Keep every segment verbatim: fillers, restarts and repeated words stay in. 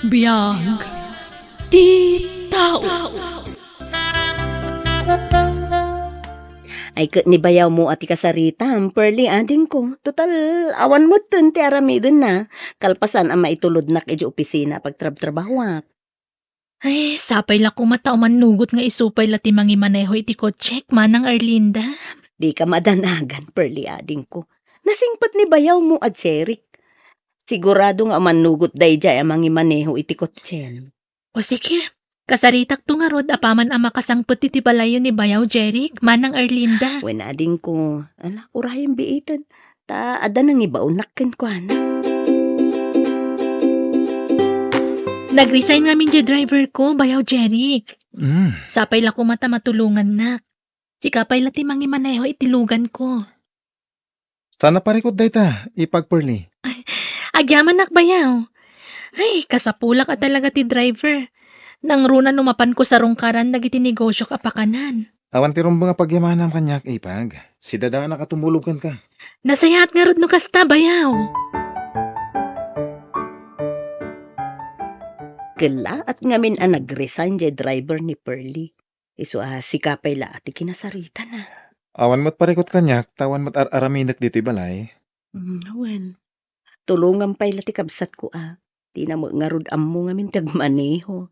Biag ti tao. Ay, ket ni bayawmo a ti kasaritam, Pearly, adingko. Total, awan metten ti aramidenna. Kalpasan a maitulodnak idiay opisina a pagtrabtrabahoak. Ay, sapay la koma ta umannugot nga isu pay la ti mangimaneho iti kotsek, Manang Arlinda. Dika madanagan, Pearly, adingko. Nasingpet ni bayawmo a Jeric. Sigurado nga umannugot daydiay a mangimaneho iti kotsem. O sige, kasaritakto ngarud apaman a makasangpet iti balayyo ni bayaw Jeric, Manang Arlinda. Wen, adingko, ala, urayen biiten, ta adda nangibaonnak kenkuana. Nag-resign ngamin diay driver ko, bayaw Jeric. Mm. Sapay la koma ta matulongannak. Sika pay la ti mangimaneho iti lugan ko. Saan a parikut dayta, Ipag Pearly? Ay, agyamanak, bayaw. Ay, kasapulak a talaga ti driver. Nangruna no mapanko sarungkaran dagiti negosiok a pakanan. Awan ti rumbeng a pagyamanam kaniak, Ipag. Sidadaanak a tumulog kenka. Nasayaat ngarud no kasta, bayaw. Kellaat ngamin a nag-resign diay driver ni Pearly. Isu a sika pay la ti kinasaritana. Awan met parikut kaniak, ta awan met ar-aramidek ditoy balay. Mm, wen. Tulongam pay la ti kabsatko a. Dina met ngarud ammo ngamin ti agmaneho.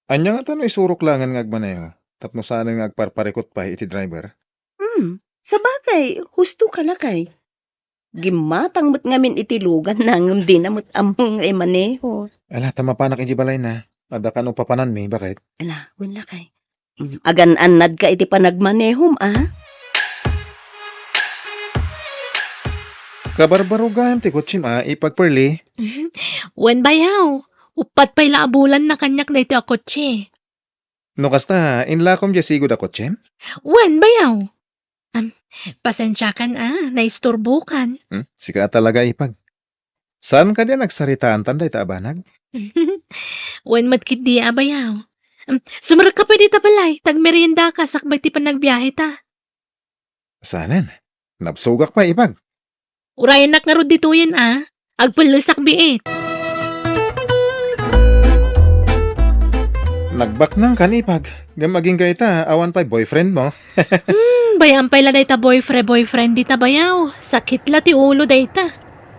Ania ngata no isurok laengen nga agmaneho, tapno saanen nga agparparikut pay iti driver? Hmm, sabagay, husto ka lakay. Gimmatang met ngamin iti luganna ngem dina met ammo nga imaneho. Ala, ta mapanak idiay balayna. Adda kano papananmi, baket? Ala, wen lakay. Mm, agan-annadka iti panagmanehom, a? Kabarbarugayam ti kotsem, a, Ipag Pearly. Wen, bayaw. Uppat pay la a bulanna kaniak daytoy a kotse. No kasta, inlakom diay sigud a kotsem? Wen, bayaw. Am, pasensiakan a, naisturbokan. Hmm? Sika a talaga, Ipag. Saan kadi a nagsaritaantan dayta a banag? Wen met ketdi a, bayaw. Am, sumrekka pay dita balay, ta agmeriendaka sakbay ti panagbiaheta. Saanen? Nabsogak pay, Ipag. Urayennak ngarud ditoyen a. Agpellesak biit. Nagbaknangkan, Ipag. Ngem agingga ita, awan pay boyfriend mo. Hmm, bay-am pay la dayta boyfriend, boyfriend dita bayaw. Sakit la ti ulo dayta.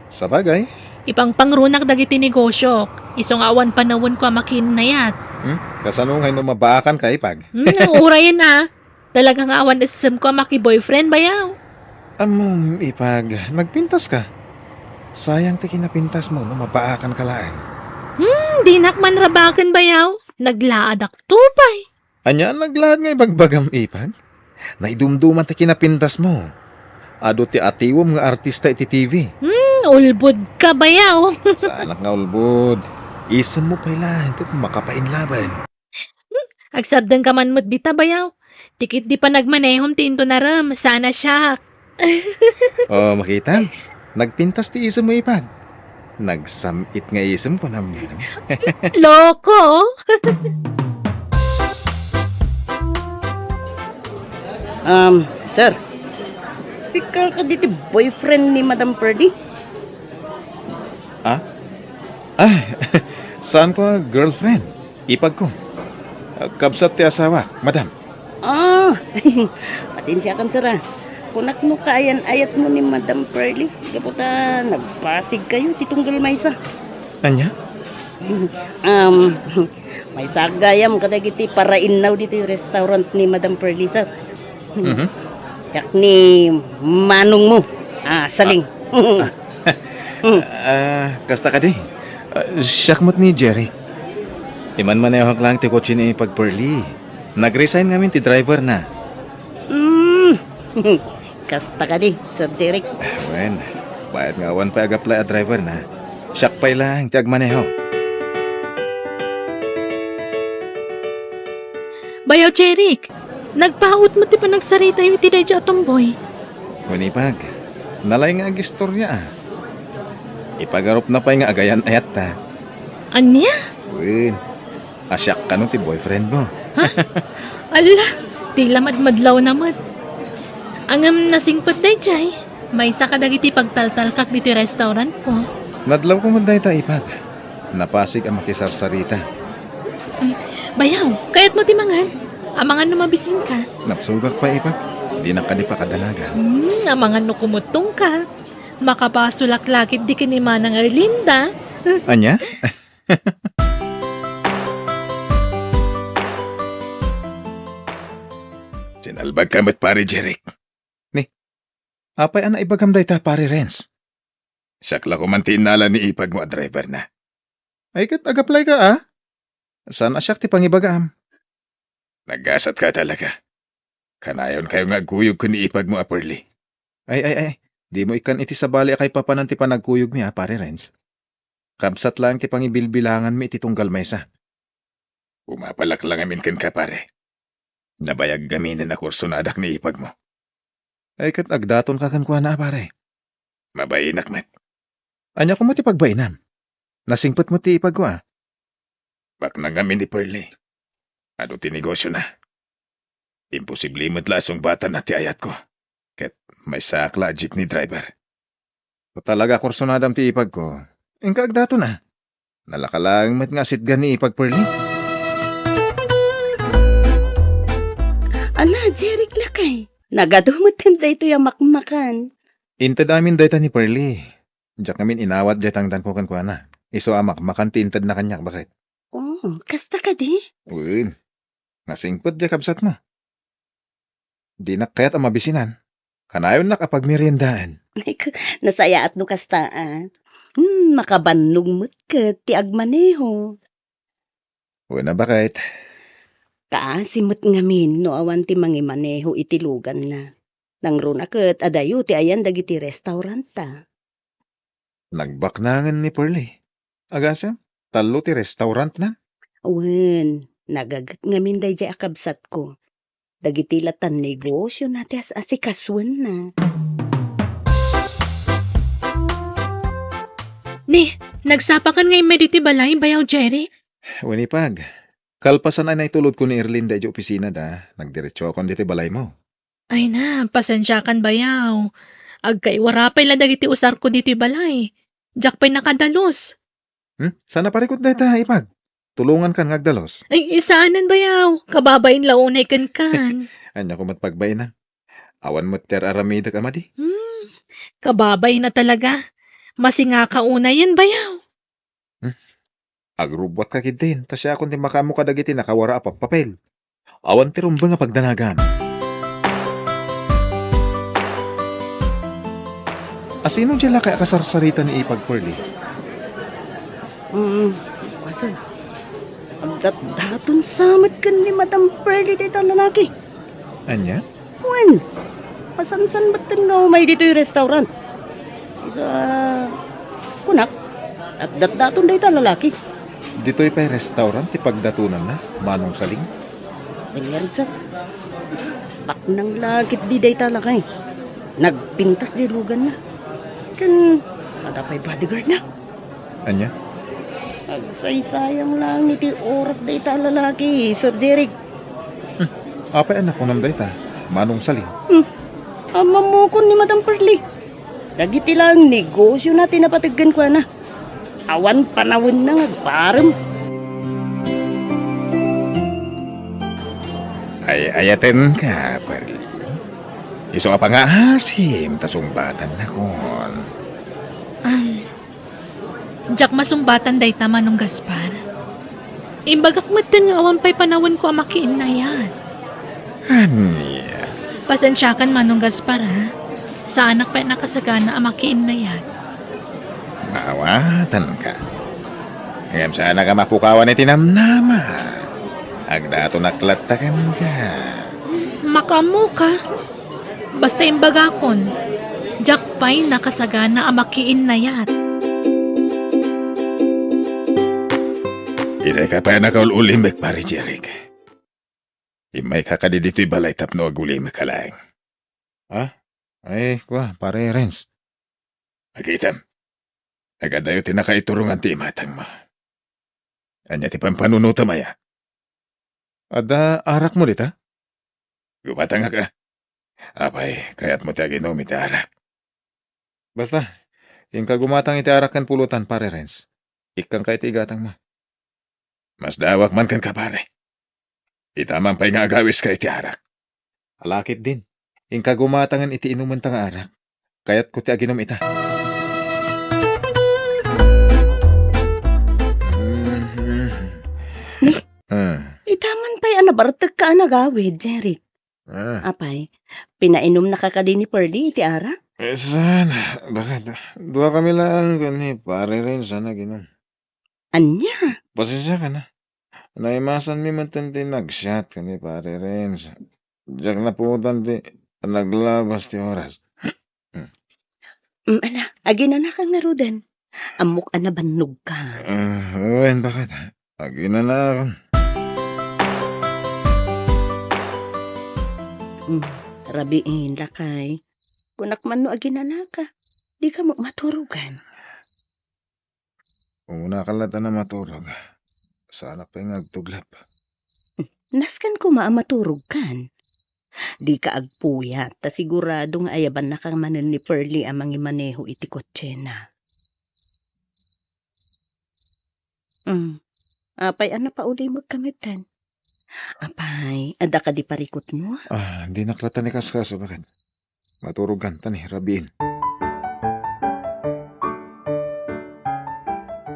Sabagay. Ipangpangrunak dagiti negosiok. Isu nga awan panawenko a makiinnayat. Hmm? Kasano ngay no mabaakanka, Ipag? Hmm, urayen a. Talaga nga awan essemko a maki-boyfriend, bayaw. Ammom, Ipag, nagpintaska. Sayang ti kinapintasmo no mabaakanka laeng. Hmm, dinak man rabaken, bayaw. Naglaadak to pay. Ania a naglaad nga ibagbagam, Ipag? Naidumduman ti kinapintasmo. Adu ti atiwem nga artista iti T V. Hmm, ulbod ka, bayaw. Saanak nga ulbod. Isemmo pay laeng ket makapainlaben. Hmm, agsardengka man met dita, bayaw. Ti ketdi panagmanehom ti intonarem, saan a siak. O, makitam. Nagpintas ti isemmo, Ipag. Nagsam-it nga isem, kunam. Loko! Um, sir. Sika kadi ti boyfriend ni Madam Pearly? Ah? Ah, saan ko a girlfriend? Ipag ko. Ah, kabsat ti asawa, madam. Ah, pasensiakan, sir, a. Kunak no kaayan-ayatmo ni Madam Pearly, gapu ta nagpasigkayo ti tunggal maysa. Ania? Um, maysa gayam kadagiti parainnaw ditoy restaurant ni Madam Pearly, sir. Mhm. Siak ni manongmo. Ah, saling. Ah. Mm. Ah, kasta kadi? Ah, siak met ni Jerry. Imanmanehok lang ti kotse ni Ipag Pearly. Nag-resign ngamin ti driver na. Mm. Kasta kadi, Sir Jeric? Ah, wen, bayat nga awan pay ag-apply a driver na. Siak pay laeng ti agmaneho. Bayaw Jeric, nagpaut met ti panagsaritayo iti daydiay a tomboy. Wen, Ipag, nalay nga agistoria a. Ipagarupna pay nga agayan-ayatta. Ania? Wen, a siak kano ti boyfriend mo. Ha? Ala, ti la madmadlawna met. Ngem nasingpet daydiay, maysa kadagiti pagtaltalkak ditoy restaurantko. Nadlawko met dayta, Ipag. Napasig a makisarsarita. Bayaw, kayatmo ti mangan? Amangan no mabisinka. Napsugak pay, Ipag. Dinak kadi pakadanagan. Hmm, amangan no kumuttongka. Makabasolak la ketdi ken ni Manang Erlinda. Ania? Sinalbagka met, Pare Jeric. Ni, apay a naibagam dayta, Pare Renz? Siak la koma ti innala ni ipagmo a driverna. Ay, ket agaplayka, a? Saan a siak ti pangibagam? Naggasatka talaga. Kanayonkayo nga agkuyog ken ni ipagmo a Pearly. Ay, ay, ay. Dimo ikkan iti sabali a kaipapanan ti panagkuyogmi, a, Pare Renz. Kabsat laeng ti pangibilbilanganmi iti tunggal maysa. Umapalak la ngamin kenka, pare. Nabayag ngaminen a kursonadak ni ipagmo. Ay, ket agdatonka kenkuana, a, pare. Mabainak met. Ania koma ti pagbainan? Nasingpet met ti ipagko, a. Baknang ngamin ni Pearly. Adu ti negosiona. Imposible met la a sungbatanna ti ayatko. Ket maysaak la a jeepney driver. No talaga a kursonadam ti ipagko, inka agdaton, a. Nalaka laeng met nga asitgan ni ipag Pearly. Ala, Jeric lakay. Nagadu met daytoy a makmakan. Inted amin dayta ni Pearly. Diak ngamin inawat diay tangdanko kenkuana. Isu a makmakan ti intedna kaniak, baket. Oh, kasta kadi? Wen. Nasingpet diay kabsatmo. Dinak kayat a mabisinan. Kanayonnak a pagmeriendaen. Nasayaat no kasta, a. Hmm, makabannog met ket ti agmaneho. Wen a, baket. Kaasi met ngamin no awan ti mangimaneho iti luganna. Nangruna ket adayo ti ayan dagiti restauranta. Nagbaknangen ni Pearly. Agasem, tallo ti restaurantna? Wen, nagaget ngamin daydiay a kabsatko. Dagiti latan negosiona ti as-asikasuenna. Ni, nagsapakan nga immay ditoy balay, Bayaw Jeric? Wen, ipag. Kalpasan a naitulodko ni Erlinda idiay opisinada, nagdiretsokon ditoy balaymo. Ay na, pasensiakan, Bayaw. Agkaiwara pay la dagiti usarko ditoy balay. Diak pay nakadalus. Hmm? Saan a parikut dayta, ipag? Tulongankan nga agdalus. Ay, saanen, Bayaw. Kababain la unay kenkan. Ania koma ti pagbainam? Awan met ti ar-aramidek a madi. Hmm, kababain a talaga. Masingaka unayen, Bayaw. Hmm? Agrubbuatka ketdin, ta siakon ti makaammo kadagiti nakawara a pappapel. Awan ti rumbeng a pagdanagam. Asino diay lakay a kasarsarita ni ipag Pearly? Mm, basen. Agdatdaton sa met ken ni Madam Pearly dayta lalaki. Ania? Wen, masansan metten nga umay ditoy restaurant. Isu a, kunak, agdatdaton dayta lalaki. Ditoy pay restaurant ti pagdatonanna, Manong Saling? Wen ngarud, sir. Baknang la ketdi dayta lakay. Nagpintas diay luganna. Ken, adda pay bodyguardna. Ania? Agsaysayang laeng iti oras dayta a lalaki, Sir Jeric. Hmm. Apay a nakunam dayta, Manong Saling? Hmm. Ammok ni Madam Pearly. Dagiti laeng negosiona ti napateg kenkuana. Awan panawenna nga agparem. Ay-ayatenka, Pearly. Isu a pangaasim ta sungbatannakon. Am, Diak masungbatan dayta, Manong Gaspar. Imbagak metten nga awan pay panawenko a makiinnayat. Ania? Pasensiakan, Manong Gaspar, ha? Saanak pay a nakasagana a makiinnayat. Maawatanka. Ngem saanak a mapukawan iti namnama. Agdatonak latta kenka. Makaammoka. Basta imbagakon, diak pay nakasagana a makiinnayat. Dika pay nakaul-ulimek, Pare Jeric. Immayka kadi ditoy balay tapno agulimek laeng. Ha? Ay, kua, Pare Renz. Makitam. Nagadayo ti nakaiturongan ti imatangmo. Ania ti pampanunotam aya? Adda arakmo dita? Gumatangak a. Apay, kayatmo ti aginum iti arak? Basta, inka gumatang iti arak ken pulutan, Pare Renz. Ikkanka iti igatangmo. Masdaawak man kenka, pare. Itamam pay nga agawiska iti arak. Ala ketdin, inka gumatangen iti inumenta nga arak. Kayatko ti aginom ita. Ah. Itaman pay a nabartekka a nagawid, Jeric. Ah. Apay, pinainumnaka kadi ni Pearlie iti arak? Eh, saan? Bakit? Dua kami laeng ken ni Pare Renz a naginom. Ania? Pasensya ka na. Naimasanmi met ti nagsiat ken ni Pare Renz. Diak napuotan ti naglabas ti oras. Mm, ala, aginanaka ngaruden. Ammok a nabannogka. Ah, wen, bakit? Aginanakon. Mm, rabiin, lakay. Kunak man no aginanaka, dika met maturogan. Umuna ka latta a maturog. Saanak pay nga agtuglep. Nasken koma a maturogkan. Dika agpuyat, ta sigurado nga ayabannaka manen ni Pearlie a mangimaneho iti kotsena. Mm. Apay a napaulimekka metten? Apay, adda kadi parikutmo? Ah, dinak latta ni kaskaso, bakit? Maturogkan ta ni rabiin.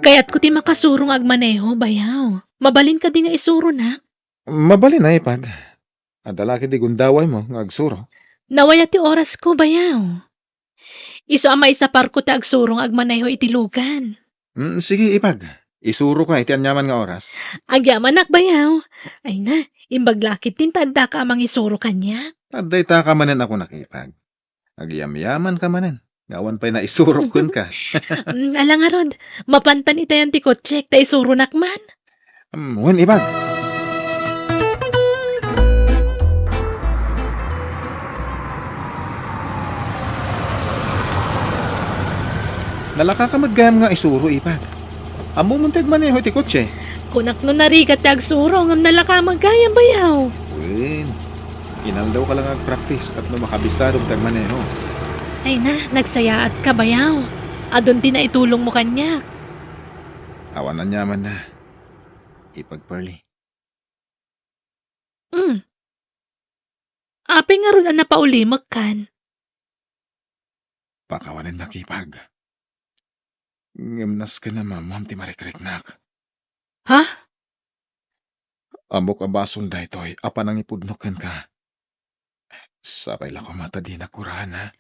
Kayatko ti makasuro nga agmaneho, bayaw. Mabalin kadi nga isuronak? Mabalin a, Ipag. Adda la kadi gundawaymo nga agsuro? Nawaya ti orasko, bayaw. Isu a maisaparko ti agsuro nga agmaneho iti lugan. Mm, sige, Ipag. Isuroka iti aniaman nga oras. Agyamanak, bayaw. Ay na, imbag la ketdin ta addaka a mangisuro kaniak. Adda itaka manen a kunak, Ipag. Agyamyamanka manen. Nga awan pay naisurok kenka. Mm, ala ngarud, mapantan itayan ti kotsek ta isuronak man. Mm, wen, Ipag. Nalakaka met gayam nga isuro, Ipag. Ammom ti agmaneho ti kotse? Kunak no narigat ti agsuro, ngem nalaka met gayam, bayaw. Wen, inaldawka la nga agpraktis tapno makabisadom ti agmaneho. Ay na, nagsayaatka, bayaw. Adun ti naitulongmo kaniak. Awan aniamanna, Ipag Pearlie. Mm. Apay ngarud a napaulimekkan? Pakawanennak, Ipag. Ngem nasken a maammoam ti marikriknak. Ha? Ammok a basol daytoy a panangipudno kenka. Sapay la koma ta dinak guraen, ha?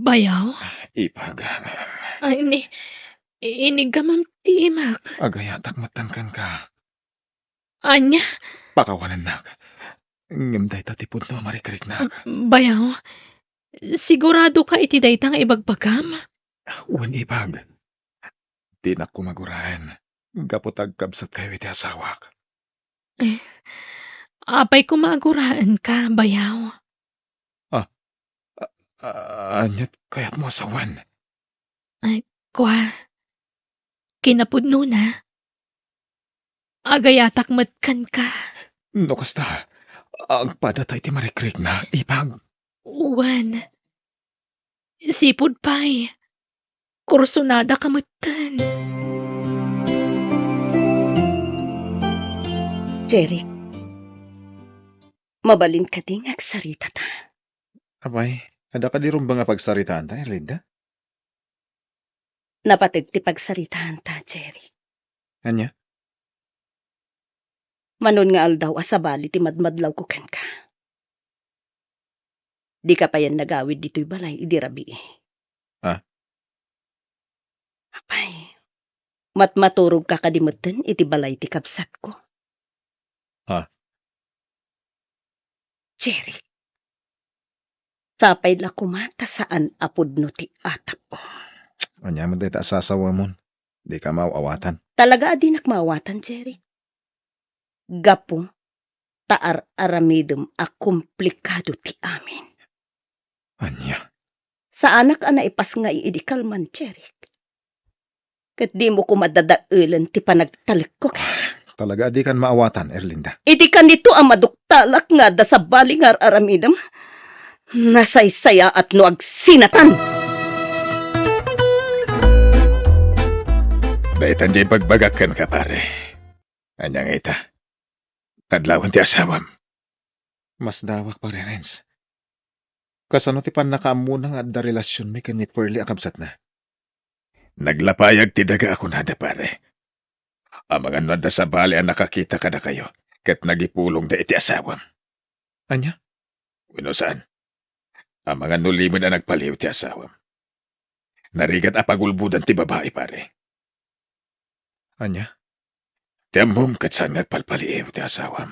Bayaw? Ipag. Ay, ini-, inigamam ti imak. Agayatak metten kenka. Ania? Pakawanennak. Ngem dayta ti pudno a marikriknak. Bayaw, siguradoka iti dayta nga ibagbagam? Wen, Ipag. Dinak koma guraen gapu ta agkabsatkayo iti asawak. Eh, apay koma a guraenka, bayaw? Ah, a-, a-, aniat kayatmo a sawen? Ay, kua, kinapudnona, agayatak met kenka. No kasta, agpadata iti marikrikna, Ipag. Wen, sipud pay, kursunadaka metten. Jeric, mabalin kadi nga agsaritata? Apay, adda kadi rumbeng a pagsaritaanta, Erlinda? Napateg ti pagsaritaanta, Jeric. Ania? Manon nga aldaw a sabali ti madmadlawko kenka. Dika payen nagawid ditoy balay idi rabii. Ah? Apay, matmaturogka kadi metten iti balay ti kabsatko? Ah. Jeric, sapay la koma ta saan a pudno ti atapko. Ania met dayta a sasawamon? Dika maaw-awatan. Talaga a dinak maawatan, Jeric. Gapu ta ar-aramidem a komplikado ti amin. Ania? Saanak a naipasngay idi kalman, Jeric. Ket dimo koma dadaelen ti panagtalekkok. Talaga a dikan maawatan, Erlinda. Idi kanito a maduktalak nga adda sabali nga ar-aramidem, nasaysayaat no agsinatan. Daytan diay ibagbagak kenka, pare. Ania nga ita? Kadlawan ti asawam. Masdawak, Pare Renz. Kasano ti pannakaammona nga adda relasionmi ken ni Pearly a kabsatna? Naglapayag ti daga a kunada, pare. Amangan no adda sabali a nakakita kadakayo, ket nagipulongda iti asawam. Ania? Wenno saan? Amangan no limed a nagpaliw ti asawam. Narigat a pagulbodan ti babai, pare. Ania? Ti ammom ket saan nga agpalpaliiw ti asawam.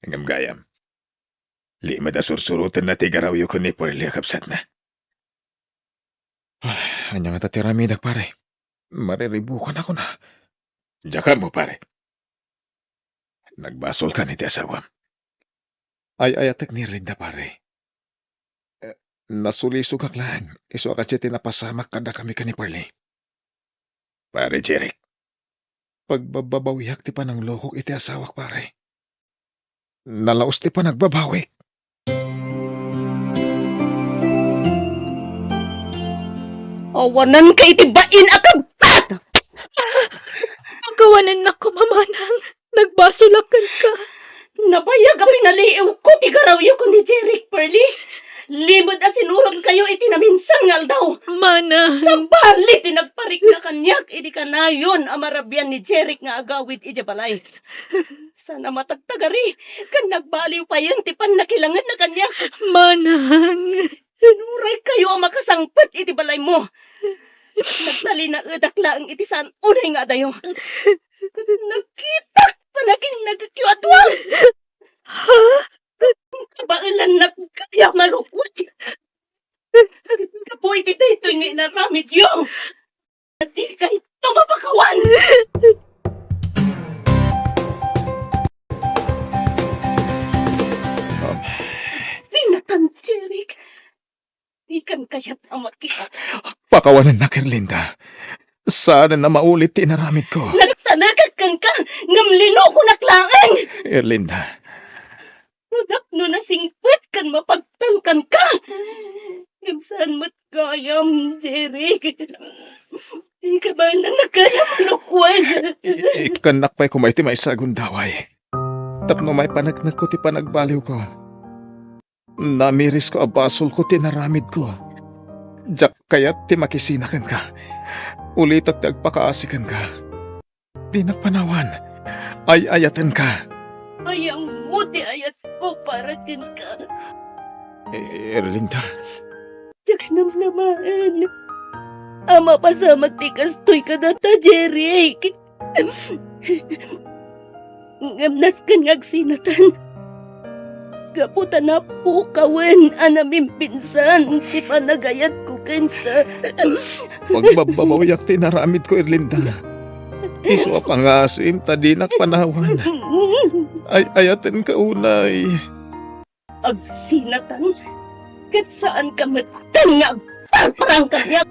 Ngem gayam, limed a sursurotenna ti garawyo ken ni Pearly a kabsatna. Ah, ania ngata ti aramidak, pare? Mariribukan ako na. Diak ammo, pare. Nagbasolkan iti asawam. Ay-ayatek ni Erlinda, pare. Eh, nasulisogak laeng, isu a kasdiay ti napasamak kadakami ken ni Pearly. Pare Jeric. Pagbababawiak ti pananglokok iti asawak, pare. Nalaus ti panagbabawik. Awananka iti bain a kabsat! Pakawanennakon, Manang. Nagbasolak kenka. Nabayag a pinaliiwko ti garawyo ken ni Jeric, Pearly. Limed a sinurotkayo iti naminsan nga aldaw. Manang. Sabali ti nagparikna kaniak idi kanayon a marabian ni Jeric nga agawid idiay balay. Saan a matagtagari, ken nagbaliw payen ti pannakilangenna kaniak. Manang. Sinuraykayo a makasangpet iti balaymo. Nagtalinaedak laeng iti saan unay nga adayo. Ket nakitak panakinnagekyo a dua. Ha? Kabaelannak gayam a lukwen. Gapu iti daytoy nga inaramidyo, dikayto mapakawan. Dinatan, Jeric. Dikan kayat a makitak. Pakawanennak, Erlinda. Saanen a maulit ti inaramidko. Nagtalekak kenka, ngem linukonak laeng. Erlinda. Tapno nasingpet ken mapagtalkanka. Ngem saan met gayam, Jeric. Ikabaelan na gayam a lukwen. I-, ikkannak pay koma iti maysa a gundaway. Tapno maipaneknekko ti panagbaliwko. Namirisko a basolko ti inaramidko. Diak kayat ti makisina kenka. Ulitek ti agpakaasi kenka. Dinak panawan. Ay-ayatenka. Ay, ammo ti ayatko para kenka. E-, Erlinda. Diak namnamaen a mapasamak ti kastoy kadata, Jeric. Ngem nasken nga agsinatan. Gapu ta napukawen a namimpinsan ti panagayatko kenka. Pagbababawiak ti inaramidko, Erlinda. Isu a pangasim ta dinak panawan. Ay-ayatenka unay. Agsinatan, ket saanka metten nga agparparang kaniak.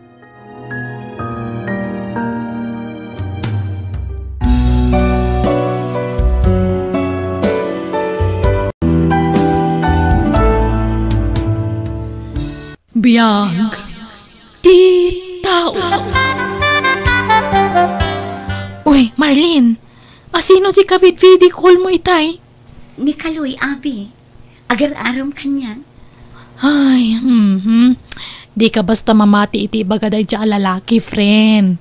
Biag ti tao. Uy, Marlene, asino ti kabidbidi call mo itay? Ni Kaloy, abi. Agar-arom kaniak. Ay, mhm. Dika basta mamati iti ibaga daydiay a lalaki, friend.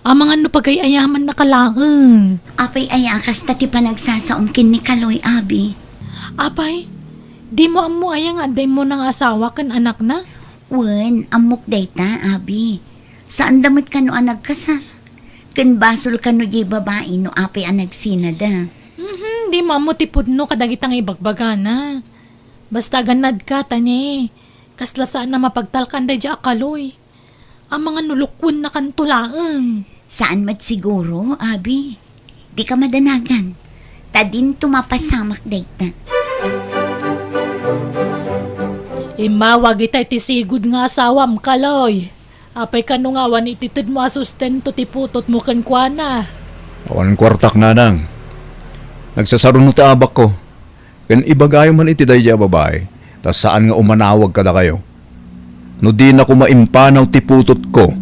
Amangan no pagay-ayamannaka laeng. Apay aya a kasta ti panagsasaom ken ni Kaloy, abi? Apay, dimo ammo aya nga adda immuna nga asawa ken anakna? Wen, ammok dayta, abi. Saanda met kano a nagkasar. Ken basol kano diay babai no apay a nagsinada. Mhm, dimo ammo ti pudno kadagita nga ibagbagana. Basta agannadka, ta ne, kasla saan a mapagtalkan daydiay a Kaloy. Amangan no lukwennakanto laeng. Saan met siguro, abi. Dika madanagan. Ta dinto mapasamak dayta. Immawag itay ti sigud nga asawam, Kaloy. Apay kano nga awan ititedmo a sustento ti putotmo kenkuana? Awan kuartak, nanang. Nagsasaruno ti abakko. Ken ibagayo man iti daydiay a babai, ta saan nga umanawag kadakayo. No dina koma impanaw ti putotko,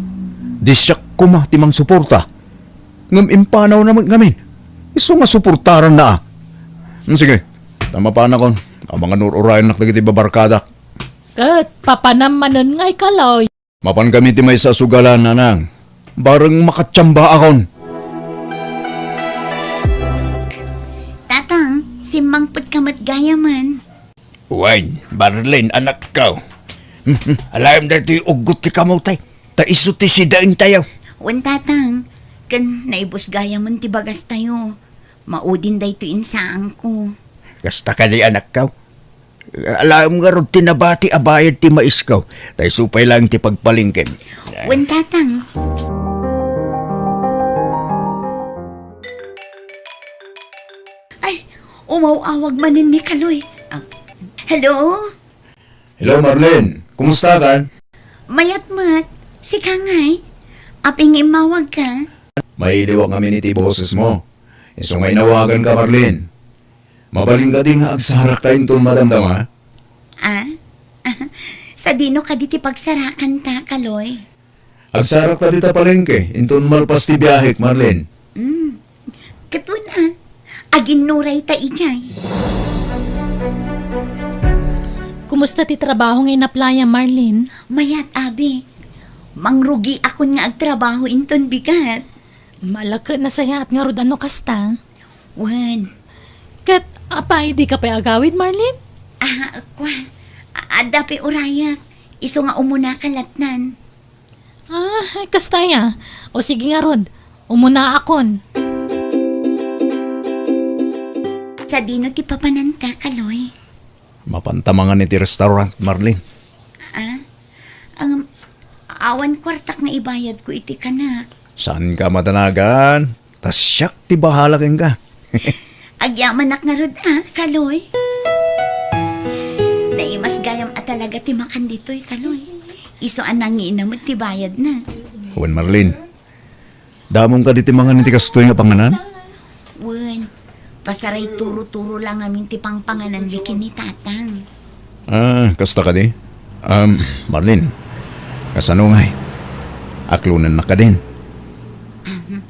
di siak koma ti mangsuporta. Ngem impanawna met ngamin. Isu nga suportaranna, a. Hmm, sige. Ta mapanakon. Amangan ur-urayennak dagiti babarkadak. Ket papanam manen ngay, Kaloy. Mapan kami ti maysa a sugalan, nanang. Bareng makatiambaakon. Tatang, simmangpetka met gayamen. Wen, Marlene, anakko. Alaem daytoy uggot ti kamutay. Ta isu ti sidaentayo. Wen, Tatang. Ken naibus gayamen ti bagastayo. Maudin daytoy insaanko. Kasta kadi, anakko? Alaem ngarud ti nabati a bayad ti maisko. Ta isu pay laeng ti pagpalengkem. Wen, Tatang. Ay, umaw-awag manen ni Kaloy. Ah, hello? Hello, Marlene. Kumusta ka? Mayat met. Sika ngay? Apay nga immawagka? Mailiwak ngamin iti boses mo. Isu nga inawaganka, Marlene. Mabalin kadi nga agsarakta inton madamdama? Ah? Sadino kadi ti pagsarakanta, Kaloy? Agsarakta dita palengke inton malpas ti biahek, Marlene. Hmm. Ket wen a, aginnurayta idiay. Kumusta ti trabaho nga inaplayam, Marlene? Mayat, abi. Mangrugiakon nga agtrabaho inton bigat. Ala ket nasayaat ngarud a no kasta. Wen. Ket apay, dika pay agawid, Marlene? Ah, kua. A-, adda pay urayak. Isu nga umunaka lattan. Ah, kasta aya. O sige ngarud, umunaakon. Sadino ti papananta, Kaloy? Mapanta mangan iti restaurant, Marlene. Ah? Ang, awan kuartak nga ibayadko iti kanak. Saanka madanagan? Ta siak ti bahala kenka. Agyamanak ngarud a, Kaloy. Naimas gayam a talaga ti makan ditoy, Kaloy. Isu a nangina met ti bayadna. Wen, Marlene. Damom kadi ti mangan iti kastoy nga panganan? Wen, pasaray turo-turo la ngamin ti pangpangananmi ken ni Tatang. Ah, kasta kadi? Um, Marlene, kasano ngay? Aklonennak kadin? Ahem.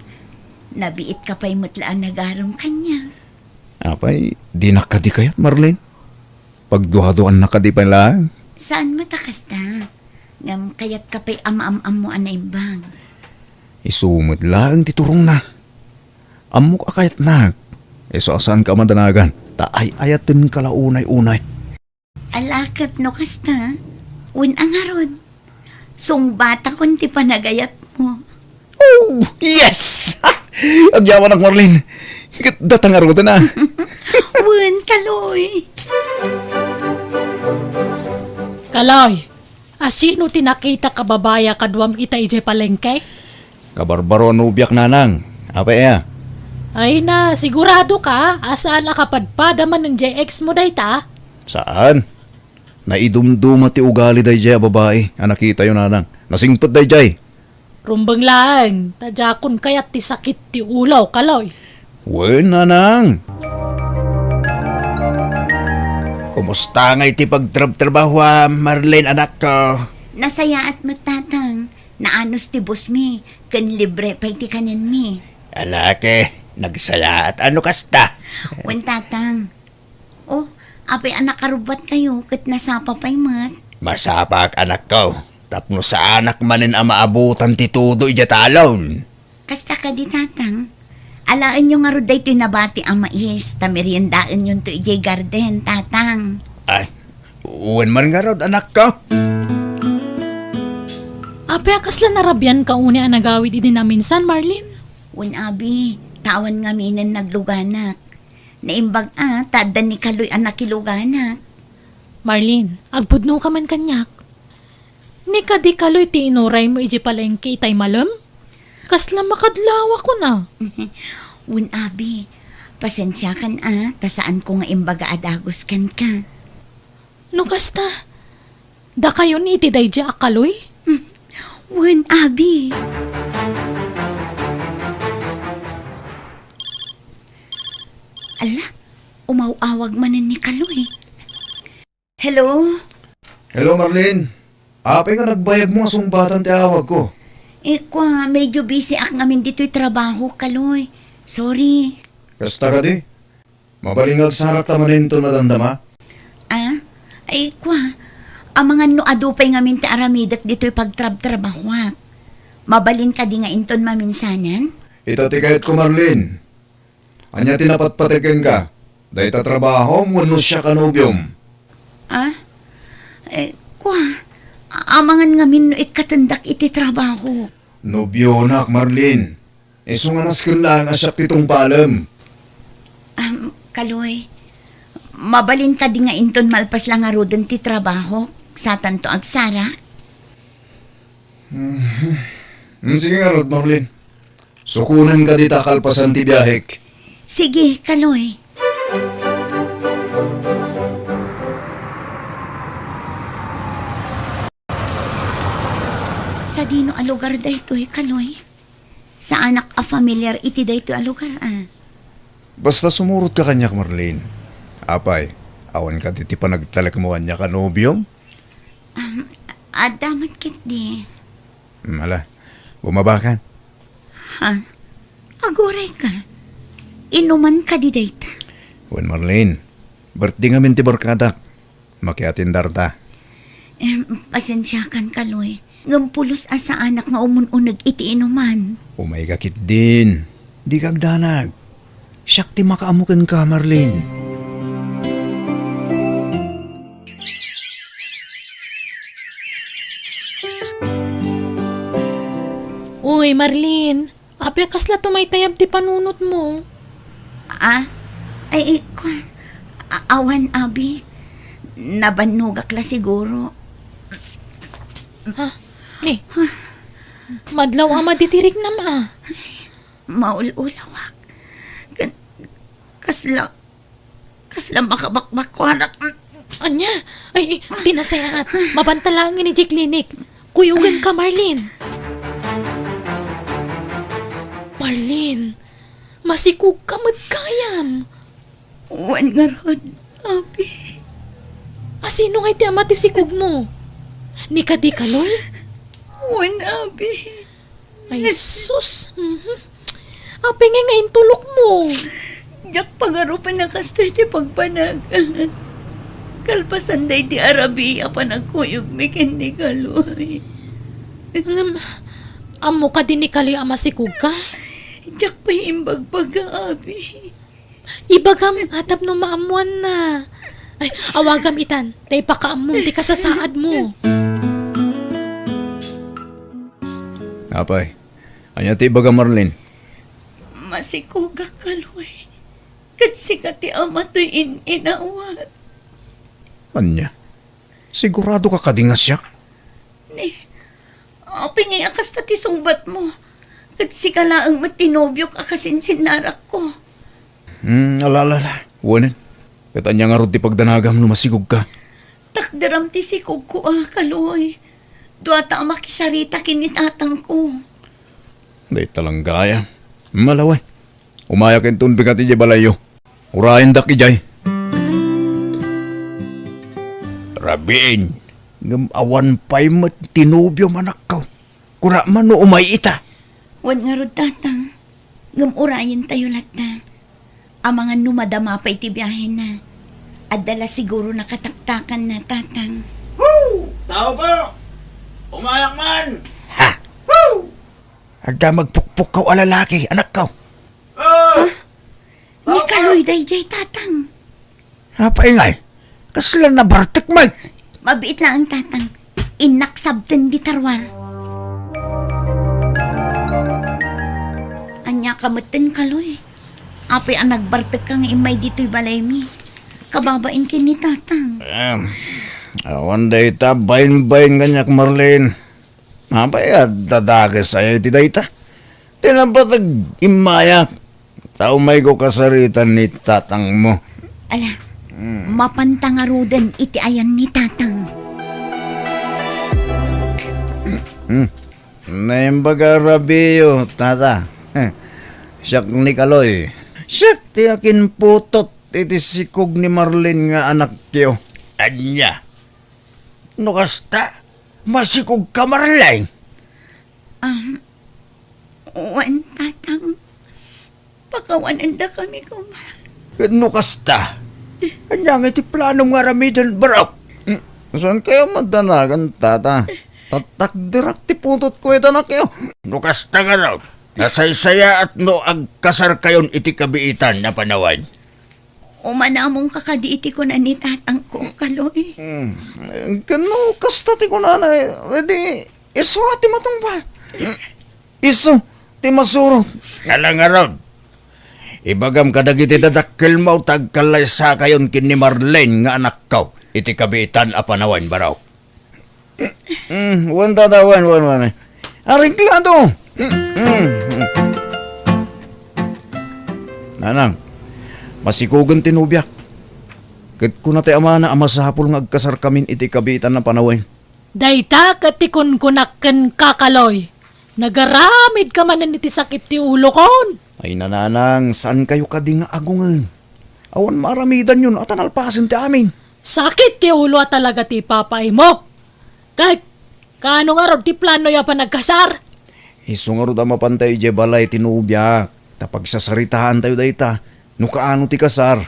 Nabiitka pay met la a nagarem kaniak. Apay, dinak kadi kayat, Marlene? Pagduaduaannak kadi pay laeng? Saan met a kasta. Ngem kayatka pay a maam-ammo a naimbag. Isu met laeng ti turongna. Ammok a kayatnak. Isu a saanka a madanagan. Ta ay-ayatenka la unay-unay. Ala ket no kasta, wen a ngarud, sungbatakon ti panagayatmo. Oh, yes! Agyamanak, Marlene. Ket data ngaruden a. Wen, Kaloy. Kaloy, a sino ti nakitak a babai a kaduam ita idiay palengke? Kabarbaro a nobiak, nanang. Apay aya? Ay na, sigurado ka a saan a kapadpada manen diay ex mo dayta? Saan. Naidumduma ti ugali daydiay a babai a nakitayo, nanang. Nasingpet daydiay. Rumbeng laeng, ta diakon kayat ti sakit ti ulo, Kaloy. Wen, nanang. Kumusta ngay ti pagtrabtrabahoam, Marlene, anakko? Nasayaat met, Tatang. Naanus ti busmi, ken libre pay ti kanenmi. Ala ket, nagsayaat a no kasta. Wen, Tatang. Oh, apay a nakarubbatkayo ket nasapa pay met? Masapak, anakko, tapno saanak manen a maabutan ti todo idiay talon. Kasta kadi, Tatang? Alaenyo ngarud daytoy nabati a mais, ta meriendaenyonto idiay garden, Tatang. Ay, wen man ngarud, anakko. Apay a kasla narabianka unay a nagawid idi naminsan, Marlene? Wen, abi, ta awan ngaminen nagluganak. Naimbag a, ta adda ni Kaloy a nakiluganak. Marlene, agpudnoka man kaniak. Ni kadi Kaloy ti inuraymo idiay palengke itay malem? Kasla makadlawakon a. Wen, abi, pasensiakan a, ta saanko nga imbaga a dagus kenka. No kasta, dakayon iti daydiay a Kaloy? Hmm. Wen, abi. Ala, umaw-awag manen ni Kaloy. Hello? Hello, Marlene. Apay nga nagbayagmo a sungbatan ti awagko? Eh, kua, medyo busy ak ngamin ditoy trabaho, Kaloy. Sorry. Kasta kadi? Mabalin nga agsarakta manen inton madamdama? Ah? Ay, kua. Amangan no adu pay ngamin ti aramidek ditoy pagtrabtrabahoak. Mabalin kadi nga inton maminsanan? Ita ti kayatko, Marlene. Ania ti napatpateg kenka? Dayta trabahom wenno siak a nobiom? Ah? Eh, kua, amangan ngamin no ikkatendak iti trabaho. Nobionak, Marlene. Isu nga nasken laeng a siak ti tungpalem. Am, Kaloy, mabalin kadi nga inton malpas la ngaruden ti trabaho, satanto agsarak? Mhm. Mm, sige ngarud, Marlene. Sukonen ka dita kalpasan ti biahek. Sige, Kaloy. Sadino a lugar daytoy, Kaloy? Saanak a familiar iti daytoy a lugar, ah. Basta sumurot ka kaniak, Marlene. Apay, awan kadi ti panagtalekmo kaniak a nobiom? Um, adda met ketdi. Hmm, ala, bumaba ka. Ha? Aguray ka? Inuman kadi dayta? Wen, Marlene, birthday ngamin ti barkadak. Makiatendarta. Em, pasensiakan, Kaloy. Ngem pulos a saanak nga umun-uneg iti inuman. Umayka ketdin. Dika agdanag. Siak ti makaammo kenka, Marlene. Uy, Marlene, apay a kasla tumaytayab ti panunotmo? Ah? Ay, ay, kwan. A-, awan, abi. Nabannogak la siguro. Ha? Ni? Madlaw a madi ti riknam, ah. Maul-ulawak. Kan-, kasla, kasla makabakbakuarak. Ania? Ay, ay, ti nasayaat. Mabanta laeng idiay klinik. Kuyogen ka, Marlene. Marlene, masikog ka met gayam. Wen ngarud, abi. A sino ngay ti ama ti sikogmo? Ni kadi Kaloy? Wen, abi. Ay, sus! Mhm. Apay ngay nga intulokmo? Diak pagarupen a kastoy ti pagpanag. Kalpasan daydi a rabii a panagkuyogmi ken ni Kaloy. Ngem, ammo kadi ni Kaloy a masikogka? Diak pay imbagbaga, abi. Ibagam a tapno maammoanna. Ay, awagam itan, ta ipakaammom ti kasasaadmo. Apay, ania ti ibagam, Marlene? Masikogak, Kaloy. Ket sika ti ama toy in-inawat. Ania? Sigurado ka kadi nga siak? Ni, apay ngay a kasta ti sungbatmo? Ket sika laeng met ti nobiok a kasinsinnarakko. Hmm, ala, ala, ala. Wen. Ket ania ngarud ti pagdanagam no masikog ka? Takderam ti sikogko a, Kaloy. Duata a makisarita ken ni tatangko. Dayta lang gayam. Malawen. Umayak inton bigat idiay balayyo. Urayendak idiay. Rabiin, ngem awan pay met ti nobiom, anakko. Kuna man no umay ita. Wen ngarud, tatang. Ngem urayentayo latta. Amangan no madama pay ti biahena. Adda la siguro nakataktakanna, tatang. Woo! Tao po! Umayak man! Ha? Woo! Adda magpukpukkaw a lalaki, anakko. Ah! Ni Kaloy daydiay, tatang. Apay ngay? Kasla nabartek, Mike? Mabiit laeng, tatang. Innak sabten di tarwar. Ania ka metten, Kaloy? Apay a nagbartek ka nga immay ditoy balaymi? Kababain ken ni tatang. Em, awan dayta bainbain kaniak, Marlene. Apay a dadakes aya iti dayta? Ti napateg immayak, ta umayko kasaritan ni tatangmo. Ala, hmm, mapanta ngaruden iti ayan ni tatang. Hmm. Naimbag a rabiyo, tata. Siak ni Kaloy. Siak ti akinputot iti sikog ni Marlene nga anakyo. Ania? No kasta, masikog ka, Marlene? Ah, wen, Tatang. Pakawanendakami koma. Ket no kasta, ania ngay ti planom nga aramiden, barok? Hmm, saan kayo madanagan, tata? Tatakderak ti putotko ita, anakyo. No kasta, garod, nasaysayaat no agkasarkayon iti kabiitan a panawen. Umanamongka kadi iti kuna ni tatangko, Kaloy. Hmm, ken no kasta ti kunana, edi, isu a ti matungpal. Isu ti masurot. Ala ngarud, ibagam kadagiti dadakkelmo ta agkallaysakayon ken ni Marlene nga anakko iti kabiitan a panawen, barok. Mm, wen, tata, wen, wen, wen. Areglado. Mm, mm, mm. Nanang, masikugen ti nobiak. Ket kuna ti amana a masapul nga agkasarkamin iti kabiitan a panawen. Dayta ket ti kunkunak kenka, Kaloy. Nagaramidka manen iti sakit ti ulokon. Ay, nanang, saankayo kadi nga agungen? Awan maaramidanyo no ata nalpasen ti amin. Sakit ti ulo a talaga ti papaimo. Ket, kaano ngarud ti plano a panagkasar? Isu ngarud a mapantayo idiay balay ti nobiak, ta pagsasaritaantayo dayta, no kaano ti kasar.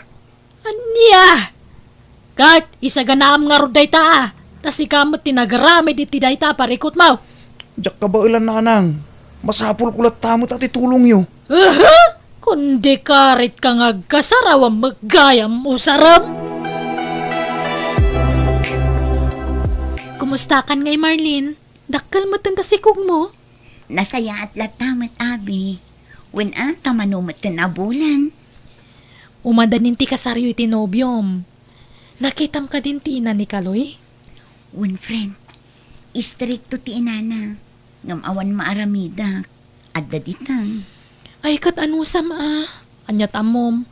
Ania? Ket isaganaam ngarud dayta, a, ta sika met ti nagaramid iti dayta a parikutmo. Diak kabaelan, nanang. Masapulko latta met a ti tulongyo. Aha! Kundi karit ka nga agkasar awan met gayam usarem. Kumustakan ngay, Marlene? Dakkel met ta sikugmo? Nasayaat latta met, abi. Wen a, ta mano met ti nabulan. Umadanin ti kasaryo iti nobiom. Nakitam kadin ti ina ni Kaloy? Wen, friend. Istrikto ti inana. Ngem awan maaramidak. Adda ditan. Ay, ket anusam a? Ania ti ammom?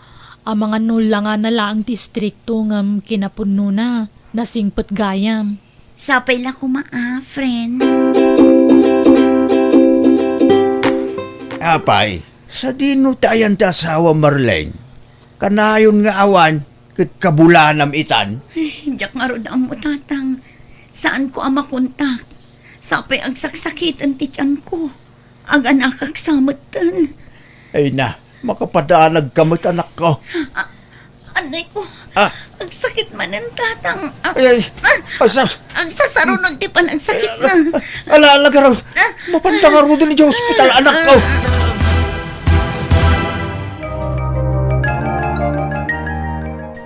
Amangan no langana laeng ti istrikto ngem kinapudnona, nasingpet gayam. Sapay la koma a, friend. Apay, sadino ti ayan ti asawa, Marlene? Kanayon nga awan, ket kabulanam itan? Ay, diak ngarud ammo, Tatang. Saanko a makontak. Sapay agsaksakiten ti tianko. Aganakak sa metten. Ay na, makapadanag ka met, anakko. A-, anay ko. Ah. Agsakit manen, Tatang. Ah, Ay, ay. ah, Ay, sus. Agsasarunod ti panagsakit na. Ala, ala, garud. Ah. Mapanda ngaruden idiay ospital, anakko.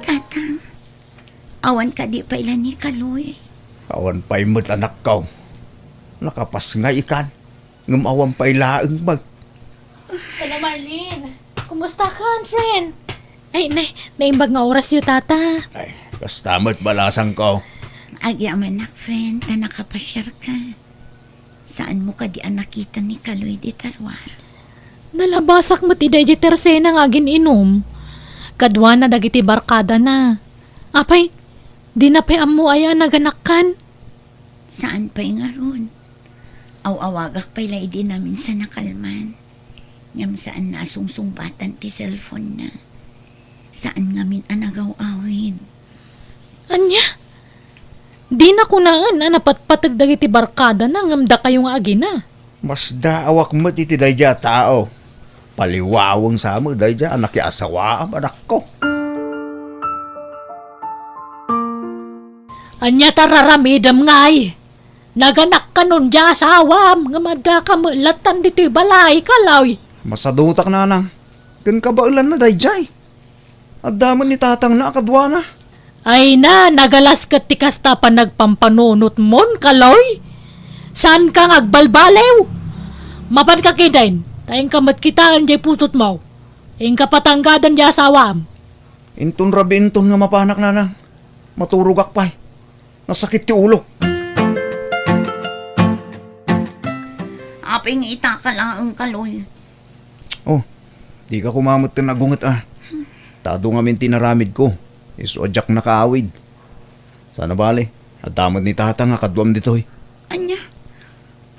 Tatang, awan kadi pay la ni Kaloy? Awan pay met, anakko. Nakapasngay ikan. Ngem awan pay laeng met. Hello, Marlene. Kumusta ka, friend? Ay, na, naimbag nga orasyo, tata. Ay, kasta met balasangko. Agyamanak, friend, ta nakapasiarka. Saanmo kadi a nakita ni Kaloy dita ruar? Nalabasak met idiay tersena nga agin-inum. Kaduana dagiti barkadana. Apay, dina pay ammo aya a naganakkan? Saan pay ngarud. Aw-awagak pay la idi naminsan a kalman. Ngem saanna a sungsungbatan ti cellphone-na. Saan ngamin a nagaw-awid. Ania? Dina kunaen a napatpateg dagiti barkadana ngem dakayo nga agina. Masdaawak met iti daydiay a tao. Paliwaweng sa met daydiay a nakiasawaam, anakko. Ania ti ar-aramidem ngay? Naganakkanon diay asawam, ngem addaka met lattan ditoy balay, Kaloy. Masadutak, nanang. Ken kabaelanna daydiay. Adda met ni tatangna a kaduana. Ay na, nagalas ket ti kasta panagpampanunotmon, Kaloy. Saanka nga agbalbaliw. Mapanka ketdin, ta inka met kitaen diay putotmo. Inka patanggadan diay asawam. Inton rabii inton nga mapanak, nanang. Maturogak pay. Nasakit ti ulok. Apay nga itaka laeng, Kaloy? Oh, dika koma metten agunget a. Ta adu ngamin ti inaramidko. Isu a diak nakaawid. Sana bale, adda met ni tatang a kaduam ditoy. Ania?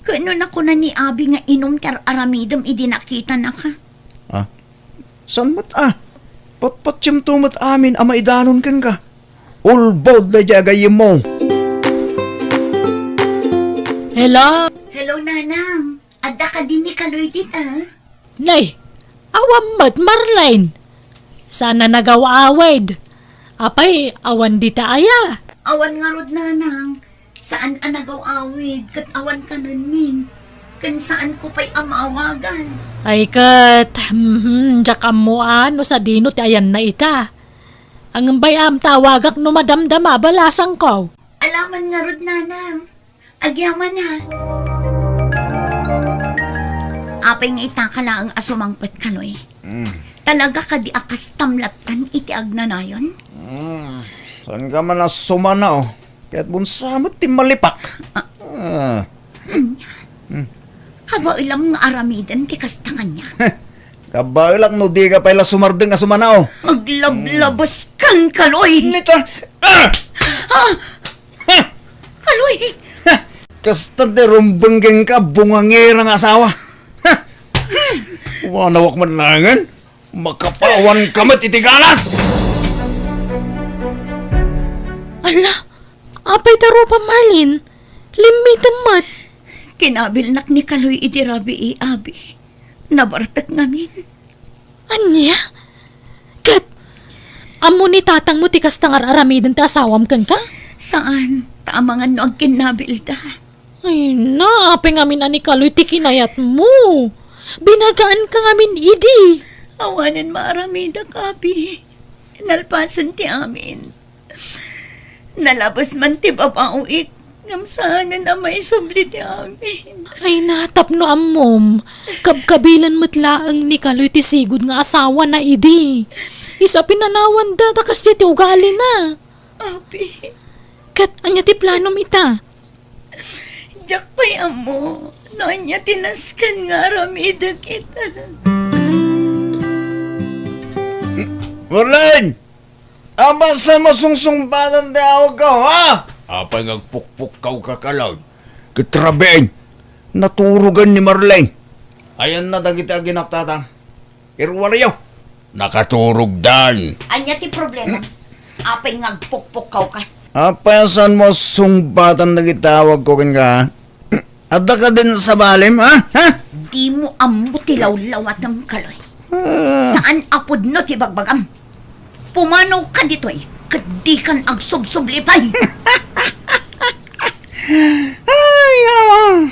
Ket no nakuna ni abi nga inum ti ar-aramidem idi nakitanaka? Ah, saan met a? Patpatiemto met amin a maidanon kenka. Ulbod daydiay a gayyemmo. Hello? Hello, Nanang. Adda kadi ni Kaloy dita? Nay, awan met, Marlene. Saan a nagaw-awid. Apay, awan dita aya? Awan ngarud, Nanang. Saan a nagaw-awid, ket awan kanenmin. Ken saanko pay a maawagan. Ay ket, mhm, diak ammo a no sadino ti ayanna ita. Ngem bay-am ta awagak no madamdama a balasangko. Alaman ngarud, Nanang. Agyaman, ha? Apay nga itaka laeng a sumangpet, Kaloy? Mm. Talaga kadi a kastam lattan iti agnanayon? Mm. Saan ka man a sumanaw? Ket bunsa met ti malipak. Ah. Ah. Ania? Hmm. Kabaelam nga aramiden ti kasta kaniak. Kabaelak no di ka pay la sumardeng a sumanaw. Aglablabas kan, Kaloy! Nito! Ah! Ah! Ha! Kaloy! Ha! Kasta ti rumbeng kenka, bungangera nga asawa. Ha! Wanawak man langen. Makapawan ka met iti ganas! Ala, apay ta rupa, Marlene? Limmitem met. Kinabilnak ni Kaloy idi rabii, abi. Nabartek ngamin. Ania? Ket, ammo ni tatangmo ti kasta nga ar-aramiden ti asawam kenka? Saan, ta amangan no agkinnabilda. Ay na, apay ngamin a ni Kaloy ti kinayatmo. Binagaanka ngamin idi. Awanen maaramidak, abi. Nalpasen ti amin. Nalabes man ti babaoik, ngem saanen a maisubli ti amin. Ay na, tapno ammom, kabkabilan met laeng ni Kaloy ti sigud nga asawana idi. Isu a pinanawanda ta kasdiay ti ugalina. Abi. Ket ania ti planom ita? Diak pay ammo no ania ti nasken nga aramidek ita. Marlene! Apay saan mo sungsungbatan ti awagko, ha? Apay nga agpukpukkaw ka, Kaloy? Ket rabiin, naturogan ni Marlene. Ayanna dagiti aginak, Tatang. Iruwarayo. Nakaturogdan. Ania ti problema? Apay nga agpukpukkaw ka? Apay a saan mo sungbatan dagiti awagko kenka, ha? Adda kadin sabalem, ha? Ha? Dimo ammo ti lawlawatem, Kaloy. Ah. Saan a pudno ti bagbagam. Pumanaw ka ditoy, ket dikan agsubsubli pay. Ay, awa.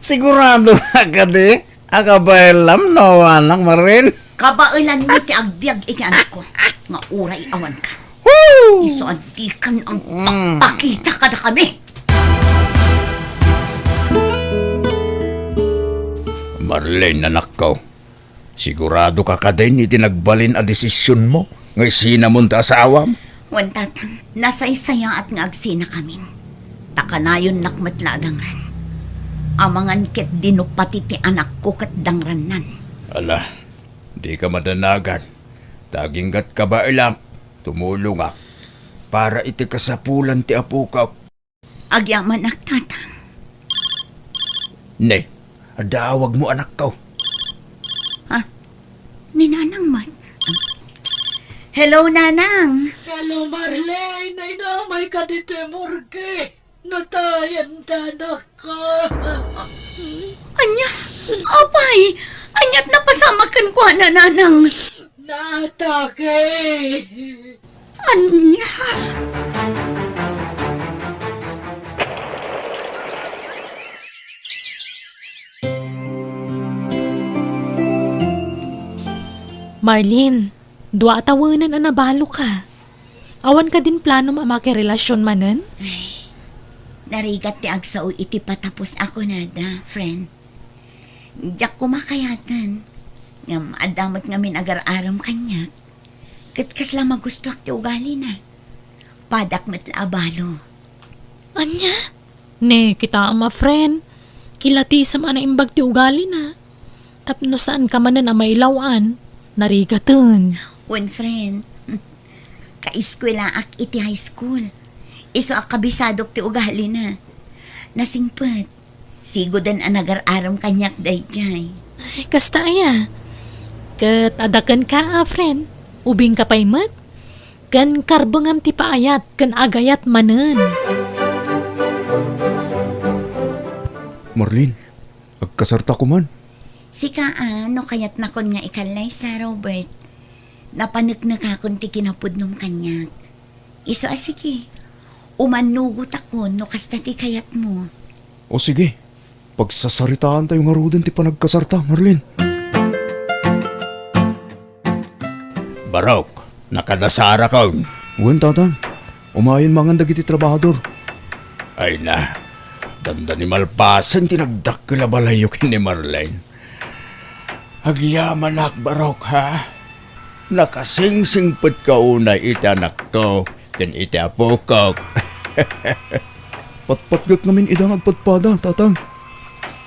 Sigurado ka kadi? Akabaelam no awanak, Marlene? Kabaelanmi ti agbiag iti anakko nga uray awanka. Woo! Isu a dikan agpakpakita kadakami. Marlene, anakko, sigurado ka kadin iti nagbalin a desisionmo nga isinamon ti asawam? Wen, Tatang, nasaysayaat nga agsinakamin. Ta kanayonnak met la a dangran. Amangan ket dino pati ti anakko ket dangrannan. Ala, dika madanagan. Ta aginggat kabaelak, tumulongak para iti kasapulan ti apokak. Agyamanak, Tatang. Ne, adda awagmo, anakko. Ah, ni Nanang met. Hello, Nanang. Hello, Marlene. Nainamay ka ditoy morgue. Natayan ta, anakko. Ania? Apay, ania't napasamak kenkuana, Nanang? Naatake. Ania? Marlene, dua a tawenen a nabaloka. Awan kadin planom a makirelasion manen? Ay, narigat ti agsao iti patapos a kunada, friend. Diak koma kayaten. Ngem adda met ngamin agar-arem kaniak. Ket kasla magustoak ti ugalina. Padak met la a balo. Ania? Ne, kitaem a friend. Kilatisem a naimbag ti ugalina. Tapno saanka manen a mailaw-an, narigaten. Wen, friend. Kaeskuelaak iti high school. Isu a kabisadok ti ugalina. Nasingpet. Sigoden a nagar-arem kaniak daydiay. Ay, kasta aya. Ket adda kenka a friend. Ubingka pay met. Ken karbengam ti paayat ken agayat manen. Marlene, Agkasarta koman. Sika a, no kayatnakon nga ikallaysa, Robert, napaneknekakon ti kinapudnom kaniak. Isu a, sige, umannugotakon no kasta ti kayatmo. O sige, pagsasaritaantayo ngaruden ti panagkasarta, Marlene. Barok, nakadasarakon. Wen, Tatang. Umayen mangan dagiti trabahador. Ay na, danda ni malpasen ti nagdakkel a balayyo ken ni Marlene. Agyamanak, Barok, ha? Nakasingsingpetka unay iti anakko ken iti apokok. Patpatgek ngamin ida nga agpadpada, Tatang.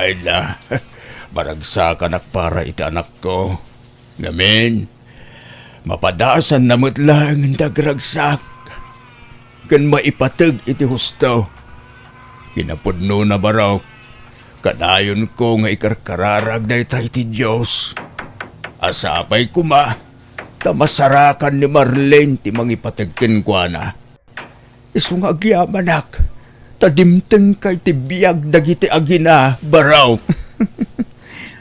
Ay na, maragsakanak para iti anakko. Ngamin, mapadasanna met laeng ti agragsak ken maipateg iti husto. Kinapudnona, Barok, kadayonko nga ikarkararag dayta iti Dios. A sapay koma ta masarakan ni Marlene ti mangipateg kenkuana. Isu nga agyamanak, ta dimtengka iti biag dagiti agina, Barok.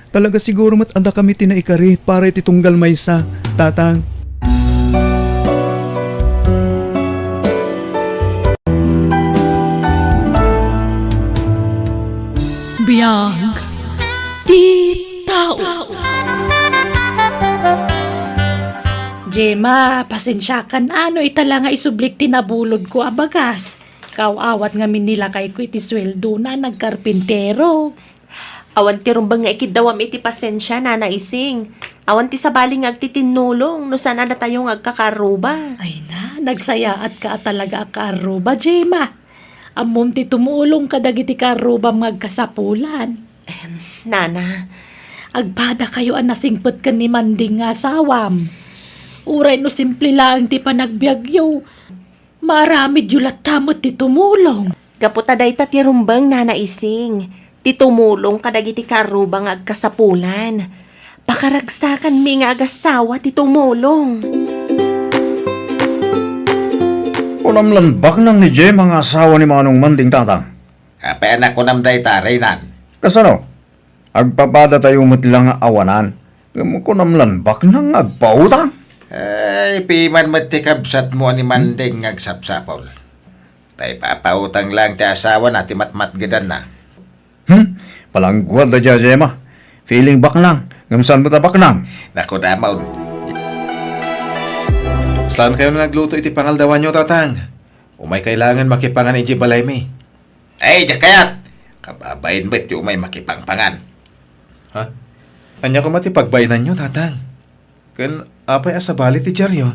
Talaga siguro met adda kami ti naikari para iti tunggal maysa, Tatang. Biag ti tao. Gemma, pasensiakan a no ita la nga isublik ti nabulodko a bagas. Kaaw-awat ngamin ni lakayko iti sueldona a nagkarpintero. Awan ti rumbeng nga ikiddawam iti pasensia, Nana Ising. Awan ti sabali nga agtitinnulong no saan a datayo nga agkakaarruba. Ay na, nagsayaatka a talaga a kaarruba, Gemma. Ammom ti tumulong kadagiti kaarrubam nga agkasapulan. Em, Nana. Agpadakayo a nasingpet ken ni Manding nga asawam. Uray no simple laeng ti panagbiagyo, maaramidyo latta met ti tumulong. Gapu ta dayta ti rumbeng, Nana Ising, ti tumulong kadagiti kaarruba nga agkasapulan. Pakaragsakanmi nga agasawa ti tumulong. Kunam lan baknang ni Gemma nga asawa ni Manong Manding, Tatang. Apay a nakunam dayta, Reynan? Kasano? Agpapadatayo met la nga awanan. Ngem kunam lan baknang nga agpautang? Ay, piman met ti kabsatmo a ni Manding nga agsapsapul. Ta ipapautang laeng ti asawana ti matmatgedanna. Hmm? Palangguad daydiay a Gemma. Feeling baknang. Ngem saan met a baknang? Naku, damon. Saankayon nga agluto iti pangaldawanyo, Tatang? Umay kailangan makipangan idiay balaymi. Ay, diak kayat! Kababain met ti umay makipangpangan. Ha? Ania koma ti pagbainanyo, Tatang? Ken apay a sabali ti diaryo?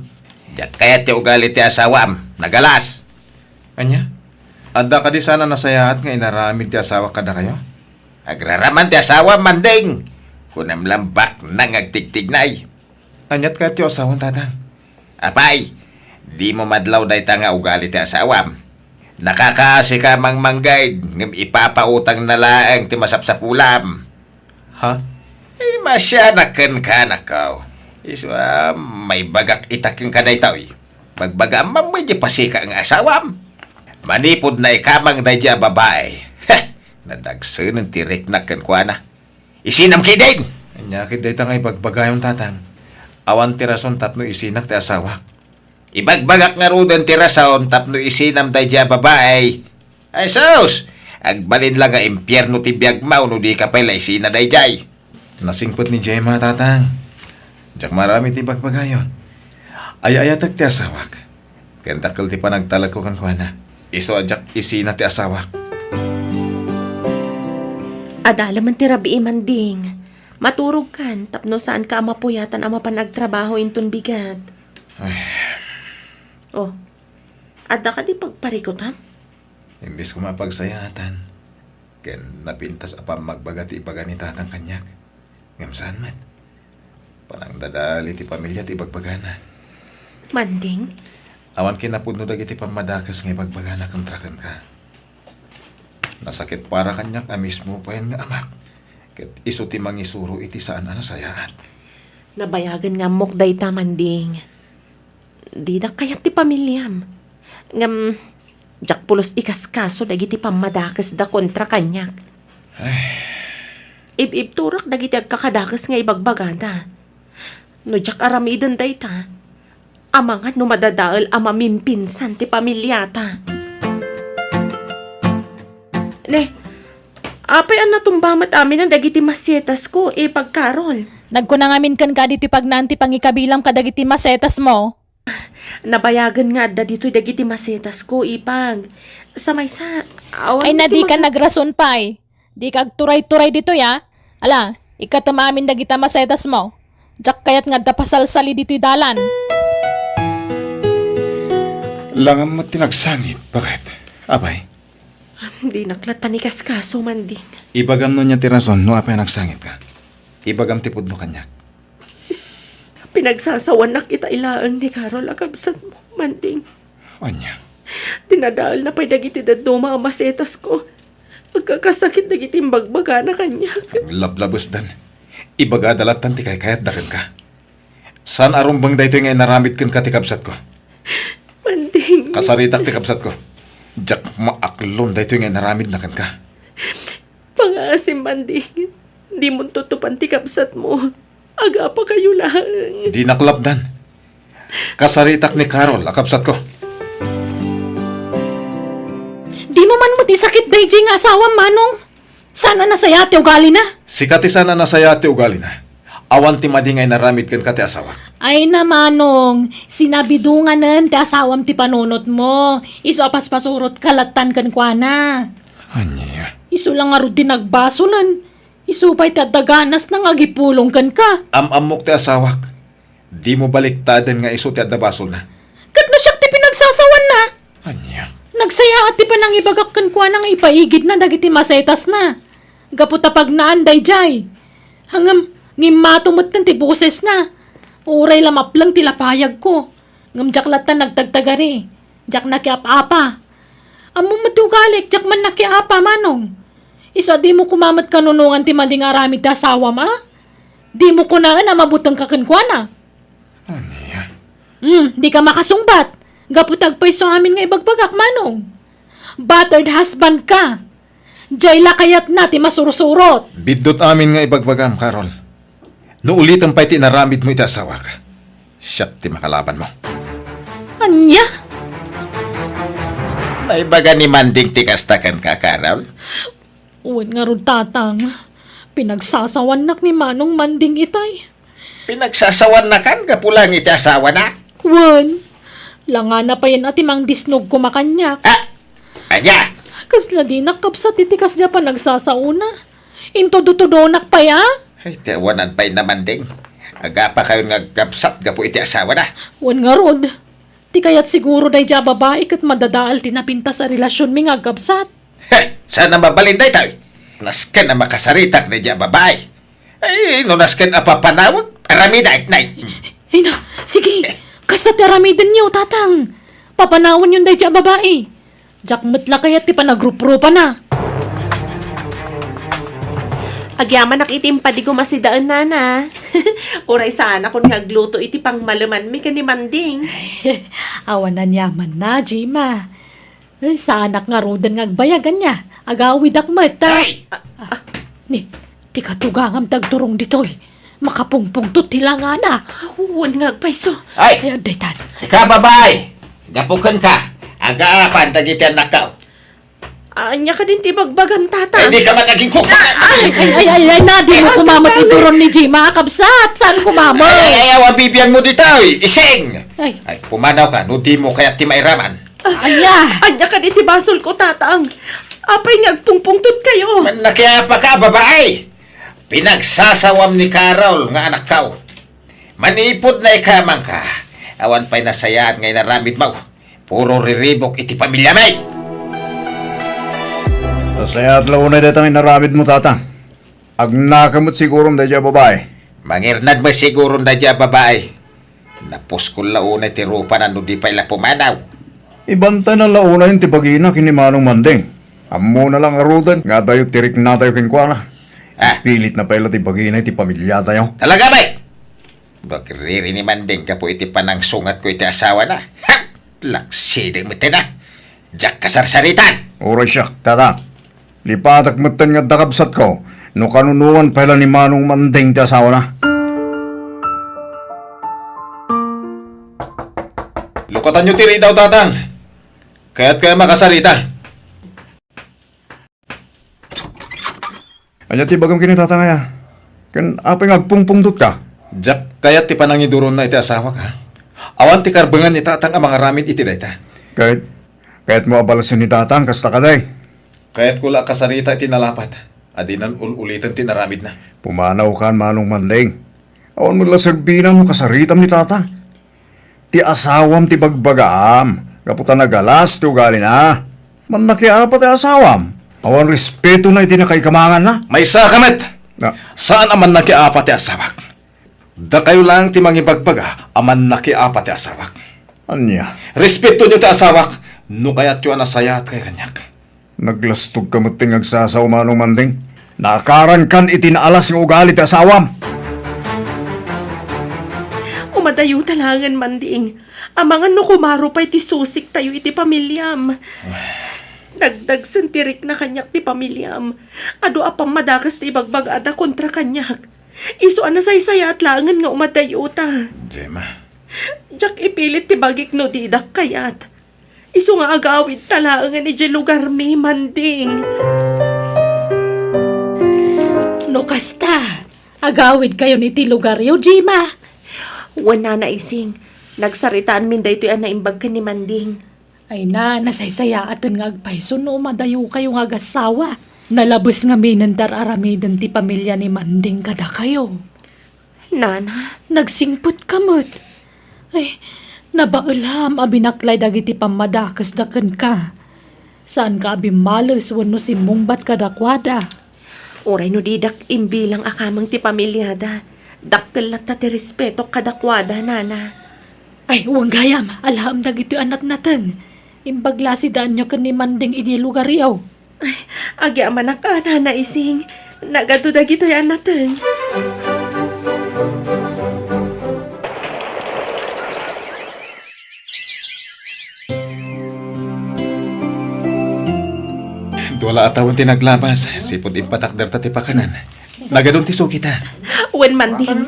Diak kayat ti ugali ti asawam. Nagalas! Ania? Adda kadi saan a nasayaat nga inaramid ti asawak kadakayo? Agraraman ti asawam, Manding! Kunam lang baknang nga agtigtignay. Aniat kayat ti asawan, Tatang? Apay, dimo madlaw dayta nga ugali ti asawam. Nakakaasika a mangmangged, ngem ipapautangna laeng ti masapsapulam. Ha? Ay, masianak kenka, nakaw. Isu a, maibagak ita kenka daytoy. Bagbagaam man met diay pasika nga asawam. Manipud naikamang daydiay a babai. Heh, nadagsenen ti riknak kenkuana. Isinam ketdin! Ania ket dayta nga ibagbagayon, Tatang? Awan ti rason tapno isinak ti asawak. Ibagbagak ngaruden ti rason tapno isinam daydiay a babai. Ay sus! Agbalin la nga impierno ti biagmo no di ka pay la isina daydiay. Nasingpet ni Gemma, Tatang. Diak maaramid ti ibagbagayon. Ay-ayatek ti asawak. Ken dakkel ti panagtalekko kenkuana. Isu a diak isina ti asawak. Adda laeng ti rabii, Manding. Maturogkan tapno saanka a mapuyatan a mapan agtrabaho inton bigat. Ay. Oh, adda kadi pagparikutam? Imbes koma a pagsayaatan, ken napintas a pammagbaga ti ibaga ni Tatang kaniak. Ngem saan met. Panangdadael iti pamilia ti ibagbagana. Manding? Awan kinapudno dagiti pammadakes nga ibagbagana kontra kenka. Nasakit para kaniak a mismo payen nga amak, ket isu ti mangisuro iti saan a nasayaat. Nabayagen nga ammok dayta, Manding. Didak kayat ti pamiliam. Ngem, diak pulos ikaskaso dagiti pammadakesda kontra kaniak. Ay, Ib-ibturak dagiti agkakadakes nga ibagbagada. No diak aramiden dayta, amangan no madadael a mamimpinsan ti pamiliata. Ne, apay a natumba met amin dagiti masetasko, Ipag Carol? Nagkuna ngamin kenka ditoy pagnaan ti pangikabilam kadagiti masetasmo. Nabayagen nga adda ditoy dagiti masetasko, Ipag. Sa maysa, awan Ay, na, dika nagrason pay. Dika agturay-turay ditoy, a. Ala, ikkatem amin dagita masetasmo. Diak kayat nga adda pasalsali ditoy dalan. Langam met ti nagsangit, baket. Apay? Dinak latta ni kaskaso, Manding. Ibagam no ania ti rason no apay a nagsangitka. Ibagam ti pudno kaniak. Pinagsasawanak ita ilaeng ni Carol a kabsatmo, Manding. Ania? Dinadaelna pay dagiti dadduma a masetasko. Agkakasakit dagiti imbagbagana kaniak. Aglablabesdan. Ibagada lattan ti kaykayatda kenka. Saan a rumbeng daytoy nga inaramid kenka ti kabsatko. Manding. Kasaritak ti kabsatko. Diak maaklon daytoy nga inaramidna kenka. Pangaasim, Manding. Dimon tutupan ti kabsatmo. Agapakayo laeng. Dinak lapdan. Kasaritak ni Carol a kabsatko. Dimo man met isakit daydiay nga asawam, Manong. Saan a nasayaat ti ugalina? Sika ti saan a nasayaat ti ugalina. Awan ti madi nga inaramid kenka ti asawak. Ay na, Manong, sinabidonganen ti asawam ti panunotmo. Isu a paspasurotka lattan kenkuana. Ania? Isu la ngarud ti nagbasolen. Isu pay ti adda ganasna nga agipulong kenka. Am-ammok ti asawak. Dimo baliktaden nga isu ti adda basolna. Ket no siak ti pinagsasawanna? Ania? Nagsayaat ti panangibagak kenkuana nga ipaigidna dagiti masetasna. Gapu ta pagnaan daydiay. Ngem, ngimmato metten ti bosesna. Uray la mapleng ti lapayagko. Ngem diak latta nagtagtagari. Diak nakiap-apa. Ammom met ti ugalik, diak man nakiapa, Manong. Isu a dimo koma met kanunongan ti madi nga aramid ti asawam, a? Dimo kunaen a mabutengka kenkuana. Ania? Hmm, dika makasungbat. Gapu ta agpayso amin nga ibagbagak, Manong. Battered husband ka. Diay la kayatna ti masursurot. Biddut amin nga ibagbagam, Carol. No ulitem pay ti inaramidmo iti asawak, siak ti makalabanmo. Ania? Naibaga ni Manding ti kasta kenka, Carol? Wen ngarud, Tatang. Pinagsasawannak ni Manong Manding itay. Pinagsasawannakan gapu laeng iti asawana? Wen, langana payen a ti mangdisnog koma kaniak. Ah! Ania? Kasla dinak kabsat iti kasdiay a panagsasaona. Intudo-tudonak pay, a? Ay, ti awanan pay na, Manding. Agapakayon nga agkabsat gapu iti asawana. Wen ngarud, ti kayat siguro daydiay a babai ket madadael ti napintas a relasionmi nga agkabsat. He, saan a mabalin daytoy? Nasken a makasaritak daydiay a babai. Ay, no nasken a papanawek, aramidek, nay. Ay na, sige. Kasta ti aramidenyo, Tatang. Papanawenyon daydiay a babai. Diak met la kayat ti panagruprupana. Agyamanak iti impadigum a sidaen, Nana. Uray saanakon nga agluto iti pangmalemanmi ken ni Manding. Awan aniamanna, Jima. Ay, saanak ngaruden nga agbayag, ania? Agawidak met, a? Ay! Ah, ah, ni, ti katugangam ti agturong ditoy. Makapungpungtot ti langana. Wen nga agpayso. Ay! Ay, adda itan. Sika, babai! Gapu kenka, agaapan dagiti annakko. Ania kadin ti ibagbagam, Tata? Ay, dika man agingkok! Ay, ay, ay, ay, ay, na, dimo koma met ituron ni Jima, kabsat. Saan koma met? Ay, ay, ay, awan bibiangmo ditoy, ising! Ay. Ay, pumanawka, no dimo kayat ti mairaman. Ania? Ania kadi ti basolko, Tatang? Apay nga agpungpungtotkayo? Mannakiapaka a babai! Pinagsasawam ni Carol nga anakko. Manipud naikamangka, awan pay nasayaat nga inaramidmo. Puro riribuk iti pamilyami! Nasayaat la unay dayta nga inaramidmo, Tatang. Agnaka met siguron daydiay a babai. Mangirnad met siguron daydiay a babai. Napuskol la unay ti rupana no di pay la pumanaw. Ibantayna la unay ti bagina ken ni Manong Manding. Ammona la ngaruden nga adayo ti riknatayo kenkuana. Ah. Ipilitna pay la ti bagina iti pamilyatayo. Talaga, bay? Bagriri ni Manding gapu iti panangsungatko iti asawana. Ha! Laksiden met na. Diak kasarsaritan. Uray siak, Tata. Lipatek metten nga adda kabsatko, No kanunongan pay la ni Manong Manding ti asawana. Lukatanyo ti ridaw, Tatang. Kayatkayo a makasarita. Ania ti ibagam ken ni Tatang aya? Ken apay nga agpungpungtotka? Diak kayat ti panangiduronna iti asawak, ha? Awan ti karbengan ni Tatang a mangaramid iti dayta. Ket, kayatmo a balasen ni Tatang, kasta kadi? Kayatko la a kasarita iti nalapat a dinan ul-uliten ti naramidna. Pumanawkan, Manong Manding. Awan met la serbina no kasaritam ni Tatang. Ti asawam ti bagbagaam, gapu ta nagalas ti ugalina. Mannakiapa ti asawam. Awan respetona iti nakaikamanganna. Maysaka met! Na- Saan a mannakiapa ti asawak. Dakayo laeng ti mangibagbaga a mannakiapa ti asawak. Ania? Respetonyo ti asawak no kayatyo a nasayaat kaniak. Naglastogka met ti nga agsasao, Manong Manding. Naakarankan iti naalas nga ugali ti asawam. Umadayota laengen, Manding. Amangan no kumaro pay ti susiktayo iti pamiliam. Nagdagsen ti rikna kaniak ti pamiliam. Adu a pammadakes ti ibagbagada kontra kaniak. Isu a nasaysayaat laengen nga umadayota. Gemma. Diak ipilit ti bagik no didak kayat. Isu nga agawidta laengen idiay lugarmi, Manding. No kasta, agawidkayon iti lugaryo, Gemma. Wen, Nana Ising, nagsaritaanmin daytoy a naimbag ken ni Manding. Ay na, nasaysayaaten nga agpayso no umadayokayo nga agassawa. Nalabes ngamin ti ar-aramiden ti pamilia ni Manding kadakayo. Nana? Nagsingpetka met. Ay, nabaelam a binaklay dagiti pammadakesda kenka. Saanka a bimmales wenno simmungbat kadakuada. Uray no didak imbilang a kameng ti pamiliada, dakkel latta ti respetok kadakuada, Nana. Ay, wen gayam, alaem dagitoy a natnateng. Imbag la sidaanyo ken ni Manding idiay lugaryo. Ay, agyamanak a, Nana Ising. Nagadu dagitoy a nateng. Dua la a tawen ti naglabas, sipud impatakderta ti pakanan. Nagadun ti sukita. Wen, Manding.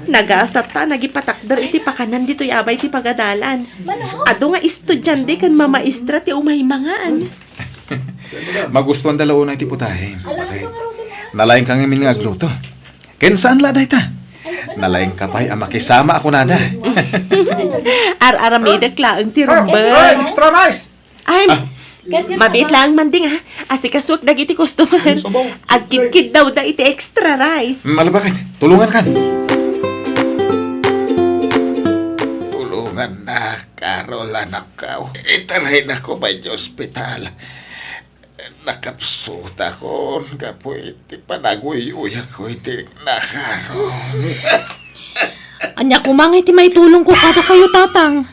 Nagasatta a nagipatakder iti pakanan ditoy abay ti pagadalan. Adu nga estudiante ken mamaestra ti umay mangan. Magustuanda la unay ti putahe. Nalaingka ngamin nga agluto. Ken saan la dayta. Nalaingka pay a makisama a kunada. Ar-aramidek laeng ti rumbeng. Ay, extra rice! Ay, mabiit laeng, Manding, ha? Asikasuek dagiti customer. Agkidkiddawda iti extra rice. Mm, ala baket, tulongankan. Tulongannak, Carol, anakko. Itaraynako pay ti ospital. Nakapsutakon gapu iti panaguyuyakko iti nakaro. Ania koma ngay ti maitulongko kadakayo, Tatang?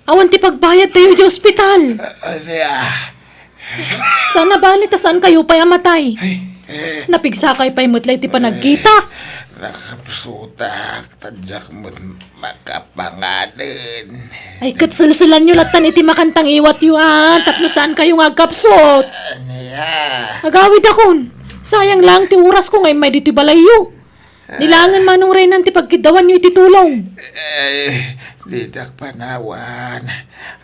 Awan ti pagbayadtayo idiay ospital. Ania? Saan a bali ta saankayo pay a matay. Ay, eh. Napigsakay pay met la iti panagkita. Nakapsutak, ta diak met makapanganen. Ay, ket selselanyo lattan iti makantangiwatyo, a, tapno saankayo nga agkapsut. Ania? Agawidakon. Sayang laeng ti orasko nga immay ditoy balayyo. Ni laengen manong Renan ti pagkiddawanyo iti tulong. Ay, didak panawan.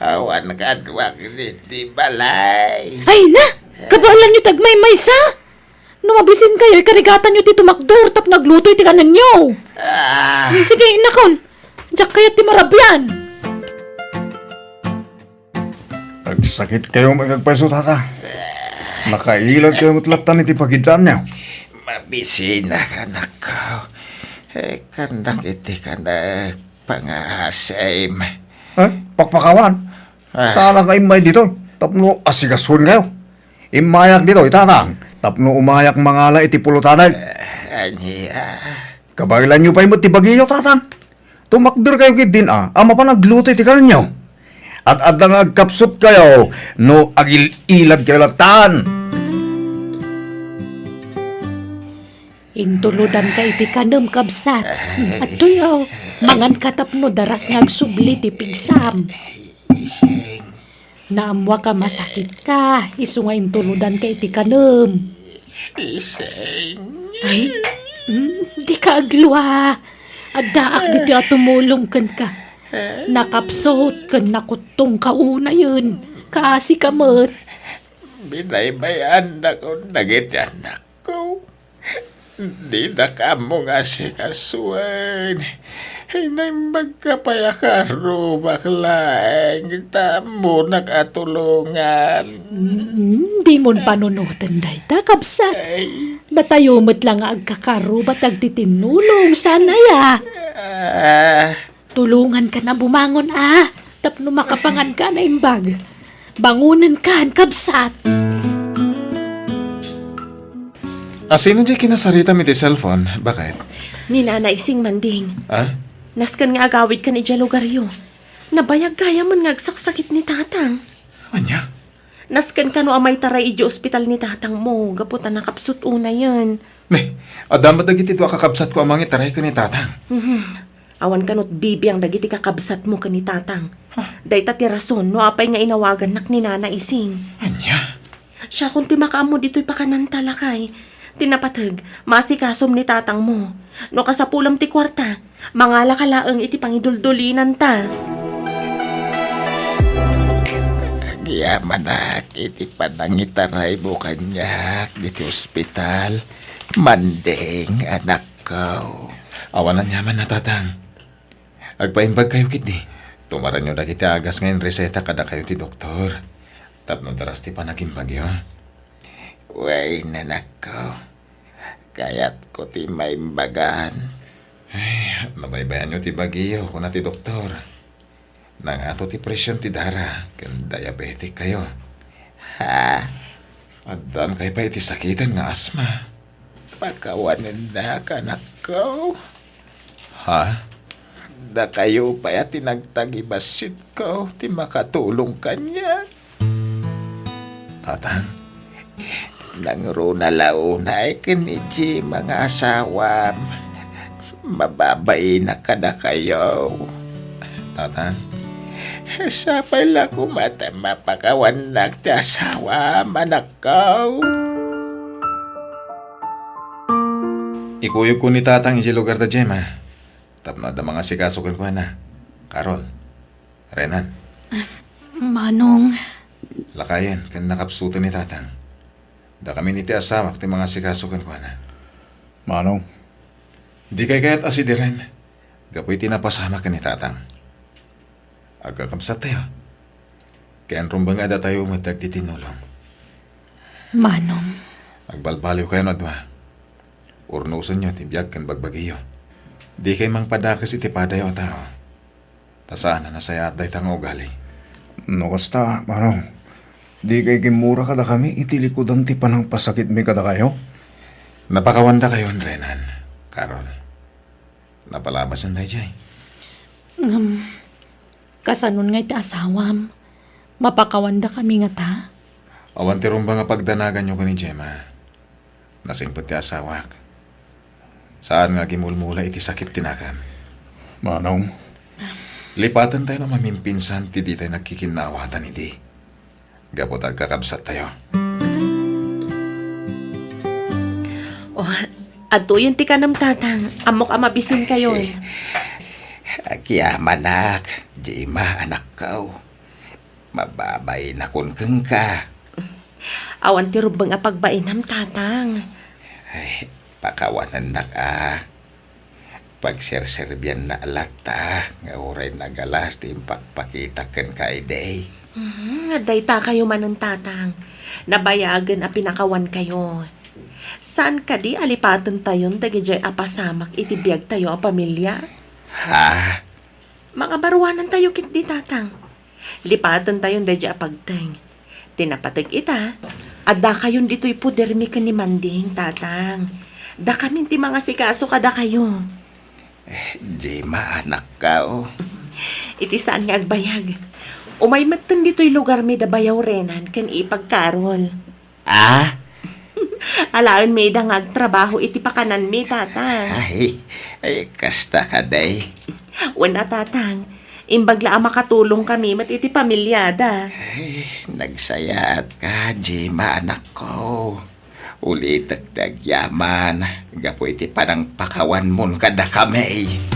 Awan kaduak ditoy balay. Ay na! Kabaelanyo ti agmaymaysa! No mabisinkayo, ikarigatanyo ti tumakder tapno agluto iti kanenyo. Ah. Hmm, sige, innakon. Diak kayat ti marabian. Agsakitkayo met nga agpayso, Tata. Nakailadkayo met lattan iti pagiddaanyo. Mabisinak, anakko. Eh, kandak iti kanak pangaasim. Eh, pakpakawan? Ah. Saanak nga immay ditoy tapno asikasuenkayo. Immayak ditoy, Tatang, tapno umayak mangala iti pulotana. Eh, ania? Kabaelanyo pay met ti bagiyo, Tatang. Tumakderkayo ketdin a, a mapan agluto iti kanenyo. At adda nga agkapsutkayo no agil-iladkayo lattan. Intulodanka iti kanem, kabsat. Adtoy, o, manganka tapno daras nga agsubli ti pigsam. Ising. Naammoak a masakitka, isu nga intulodanka iti kanem. Ising. Ay, mm, dika aglua. Addaak ditoy a tumulong kenka. Nakapsut ken nakuttongka unayen. Kaasika met. Binaybay-annakon dagiti annakko. Didak ammo nga asikasuen. Naimbagka pay a karrubak laeng ta ammonak a tulongan. Mm, dimon panunoten dayta, kabsat. Ay. Datayo met la nga agkakarruba dagiti tinnulong, saan aya? Ah. Tulongankan a bumangon a, tapno makapanganka a naimbag. Bangonenkan, kabsat. A, sino diay kinasaritam iti cellphone? Bakit? Ni Nana Ising, Manding. Ah? Nasken nga agawidkan idiay lugaryo. Nabayag gayamen nga agsaksakit ni Tatang. Ania? Nasken kano a maitaray idiay ospital ni Tatangmo gapu ta nakapsut unayen. Ne, adda met dagiti dua a kakabsatko a mangitaray ken ni Tatang. Mhm. Awan kano bibiang dagiti kakabsatmo ken ni Tatang. Ha? Dayta ti rason no apay nga inawagannak ni Nana Ising. Ania? Siakon ti makaammo ditoy pakananta, lakay. Ti napateg, maasikasom ni Tatangmo. No kasapulam ti kuarta, mangalaka laeng iti pangiduldulinanta. Agyamanak iti panangitaraymo kaniak ditoy ospital, Manding, anakko. Awan aniaman a, Tatang. Agpaimbagkayo ketdi. Tumaranyo dagiti agas nga inreseta kadakayo ti doktor tapno daras ti panagimbagyo. Wen, anakko. Kayatko ti maimbagan. Ay, nabaybayanyo ti bagiyo, kuna ti doktor. Nangato ti presion ti dara ken diabetic kayo. Ha? Addaankayo pay iti sakiten nga asma. Pakawanennak, anakko. Ha? Dakayo pay a ti nagtagibasitko ti makatulong kaniak. Tatang? Nangruna la unay ken ni Jim nga asawam. Mababainak kadakayo. Tatang? Sapay la koma ta mapakawannak ti asawam, anakko. Ikuyogko ni Tatang idiay lugar da Gemma tapno adda mangasikaso kenkuana. Carol, Renan. Manong. Lakayen ken nakapsuten ni Tatang. Dakamin iti asawak ti mangasikaso kenkuana. Manong. Dikay kayat a sidiren gapu iti napasamak ken ni Tatang. Agkakabsattayo. Ken rumbeng a datayo met dagiti tinnulong. Manong. Agbalbaliwkayon a dua. Urnosenyo ti biag ken bagbagiyo. Dikay mangpadakes iti padayo a tao. Ta saan a nasayaat dayta nga ugali. No kasta, Manong, dikay kimmura kadakami iti likudan ti panangpasakitmi kadakayo? Napakawandakayon, Renan, Carol. Napalabasen daydiay. Ngem, kasanon nga iti asawam? Mapakawandakami ngata? Awan ti rumbeng a pagdanaganyo ken ni Gemma. Nasingpet ti asawak. Saan nga agimulmula iti sakit ti nakam. Manong. Lipatentayon a mamimpinsan ti ditay nagkikinnaawatan idi. Gapu ta agkakabsattayo. Oh, adtoyen ti kanem, Tatang. Ammok a mabisinkayon. Agyamanak, Gemma, anakko. Mababainakon kenka. Awan ti rumbeng a pagbainam, Tatang. Ay, pakawanennak a. Pagserserbianna latta nga uray nagalas ti impakpakitak kenka idi. Mhm, daytakayo manen, Tatang. Nabayagen a pinakawankayo. Saan kadi a lipatentayon dagidiay a pasamak iti biagtayo a pamilia? Ha? Mangabaruanantayo ketdi, Tatang. Lipatentayon daydiay a pagteng. Ti napateg ita, addakayon ditoy podermi ken ni Manding, Tatang. Dakamin ti mangasikaso kadakayo. Eh, Gemma, anakko. Iti saan nga agbayag, umay metten ditoy lugarmi da Bayaw Renan ken Ipag Carol. Ah? Alaenmi ida nga agtrabaho iti pakananmi, Tatang. Ay, ay, kasta kadi. Wen a, Tatang, imbag la a makatulongkami met iti pamiliada. Ay, nagsayaatka, Gemma, anakko. Ulitek ti agyaman gapu iti panangpakawanmon kadakami.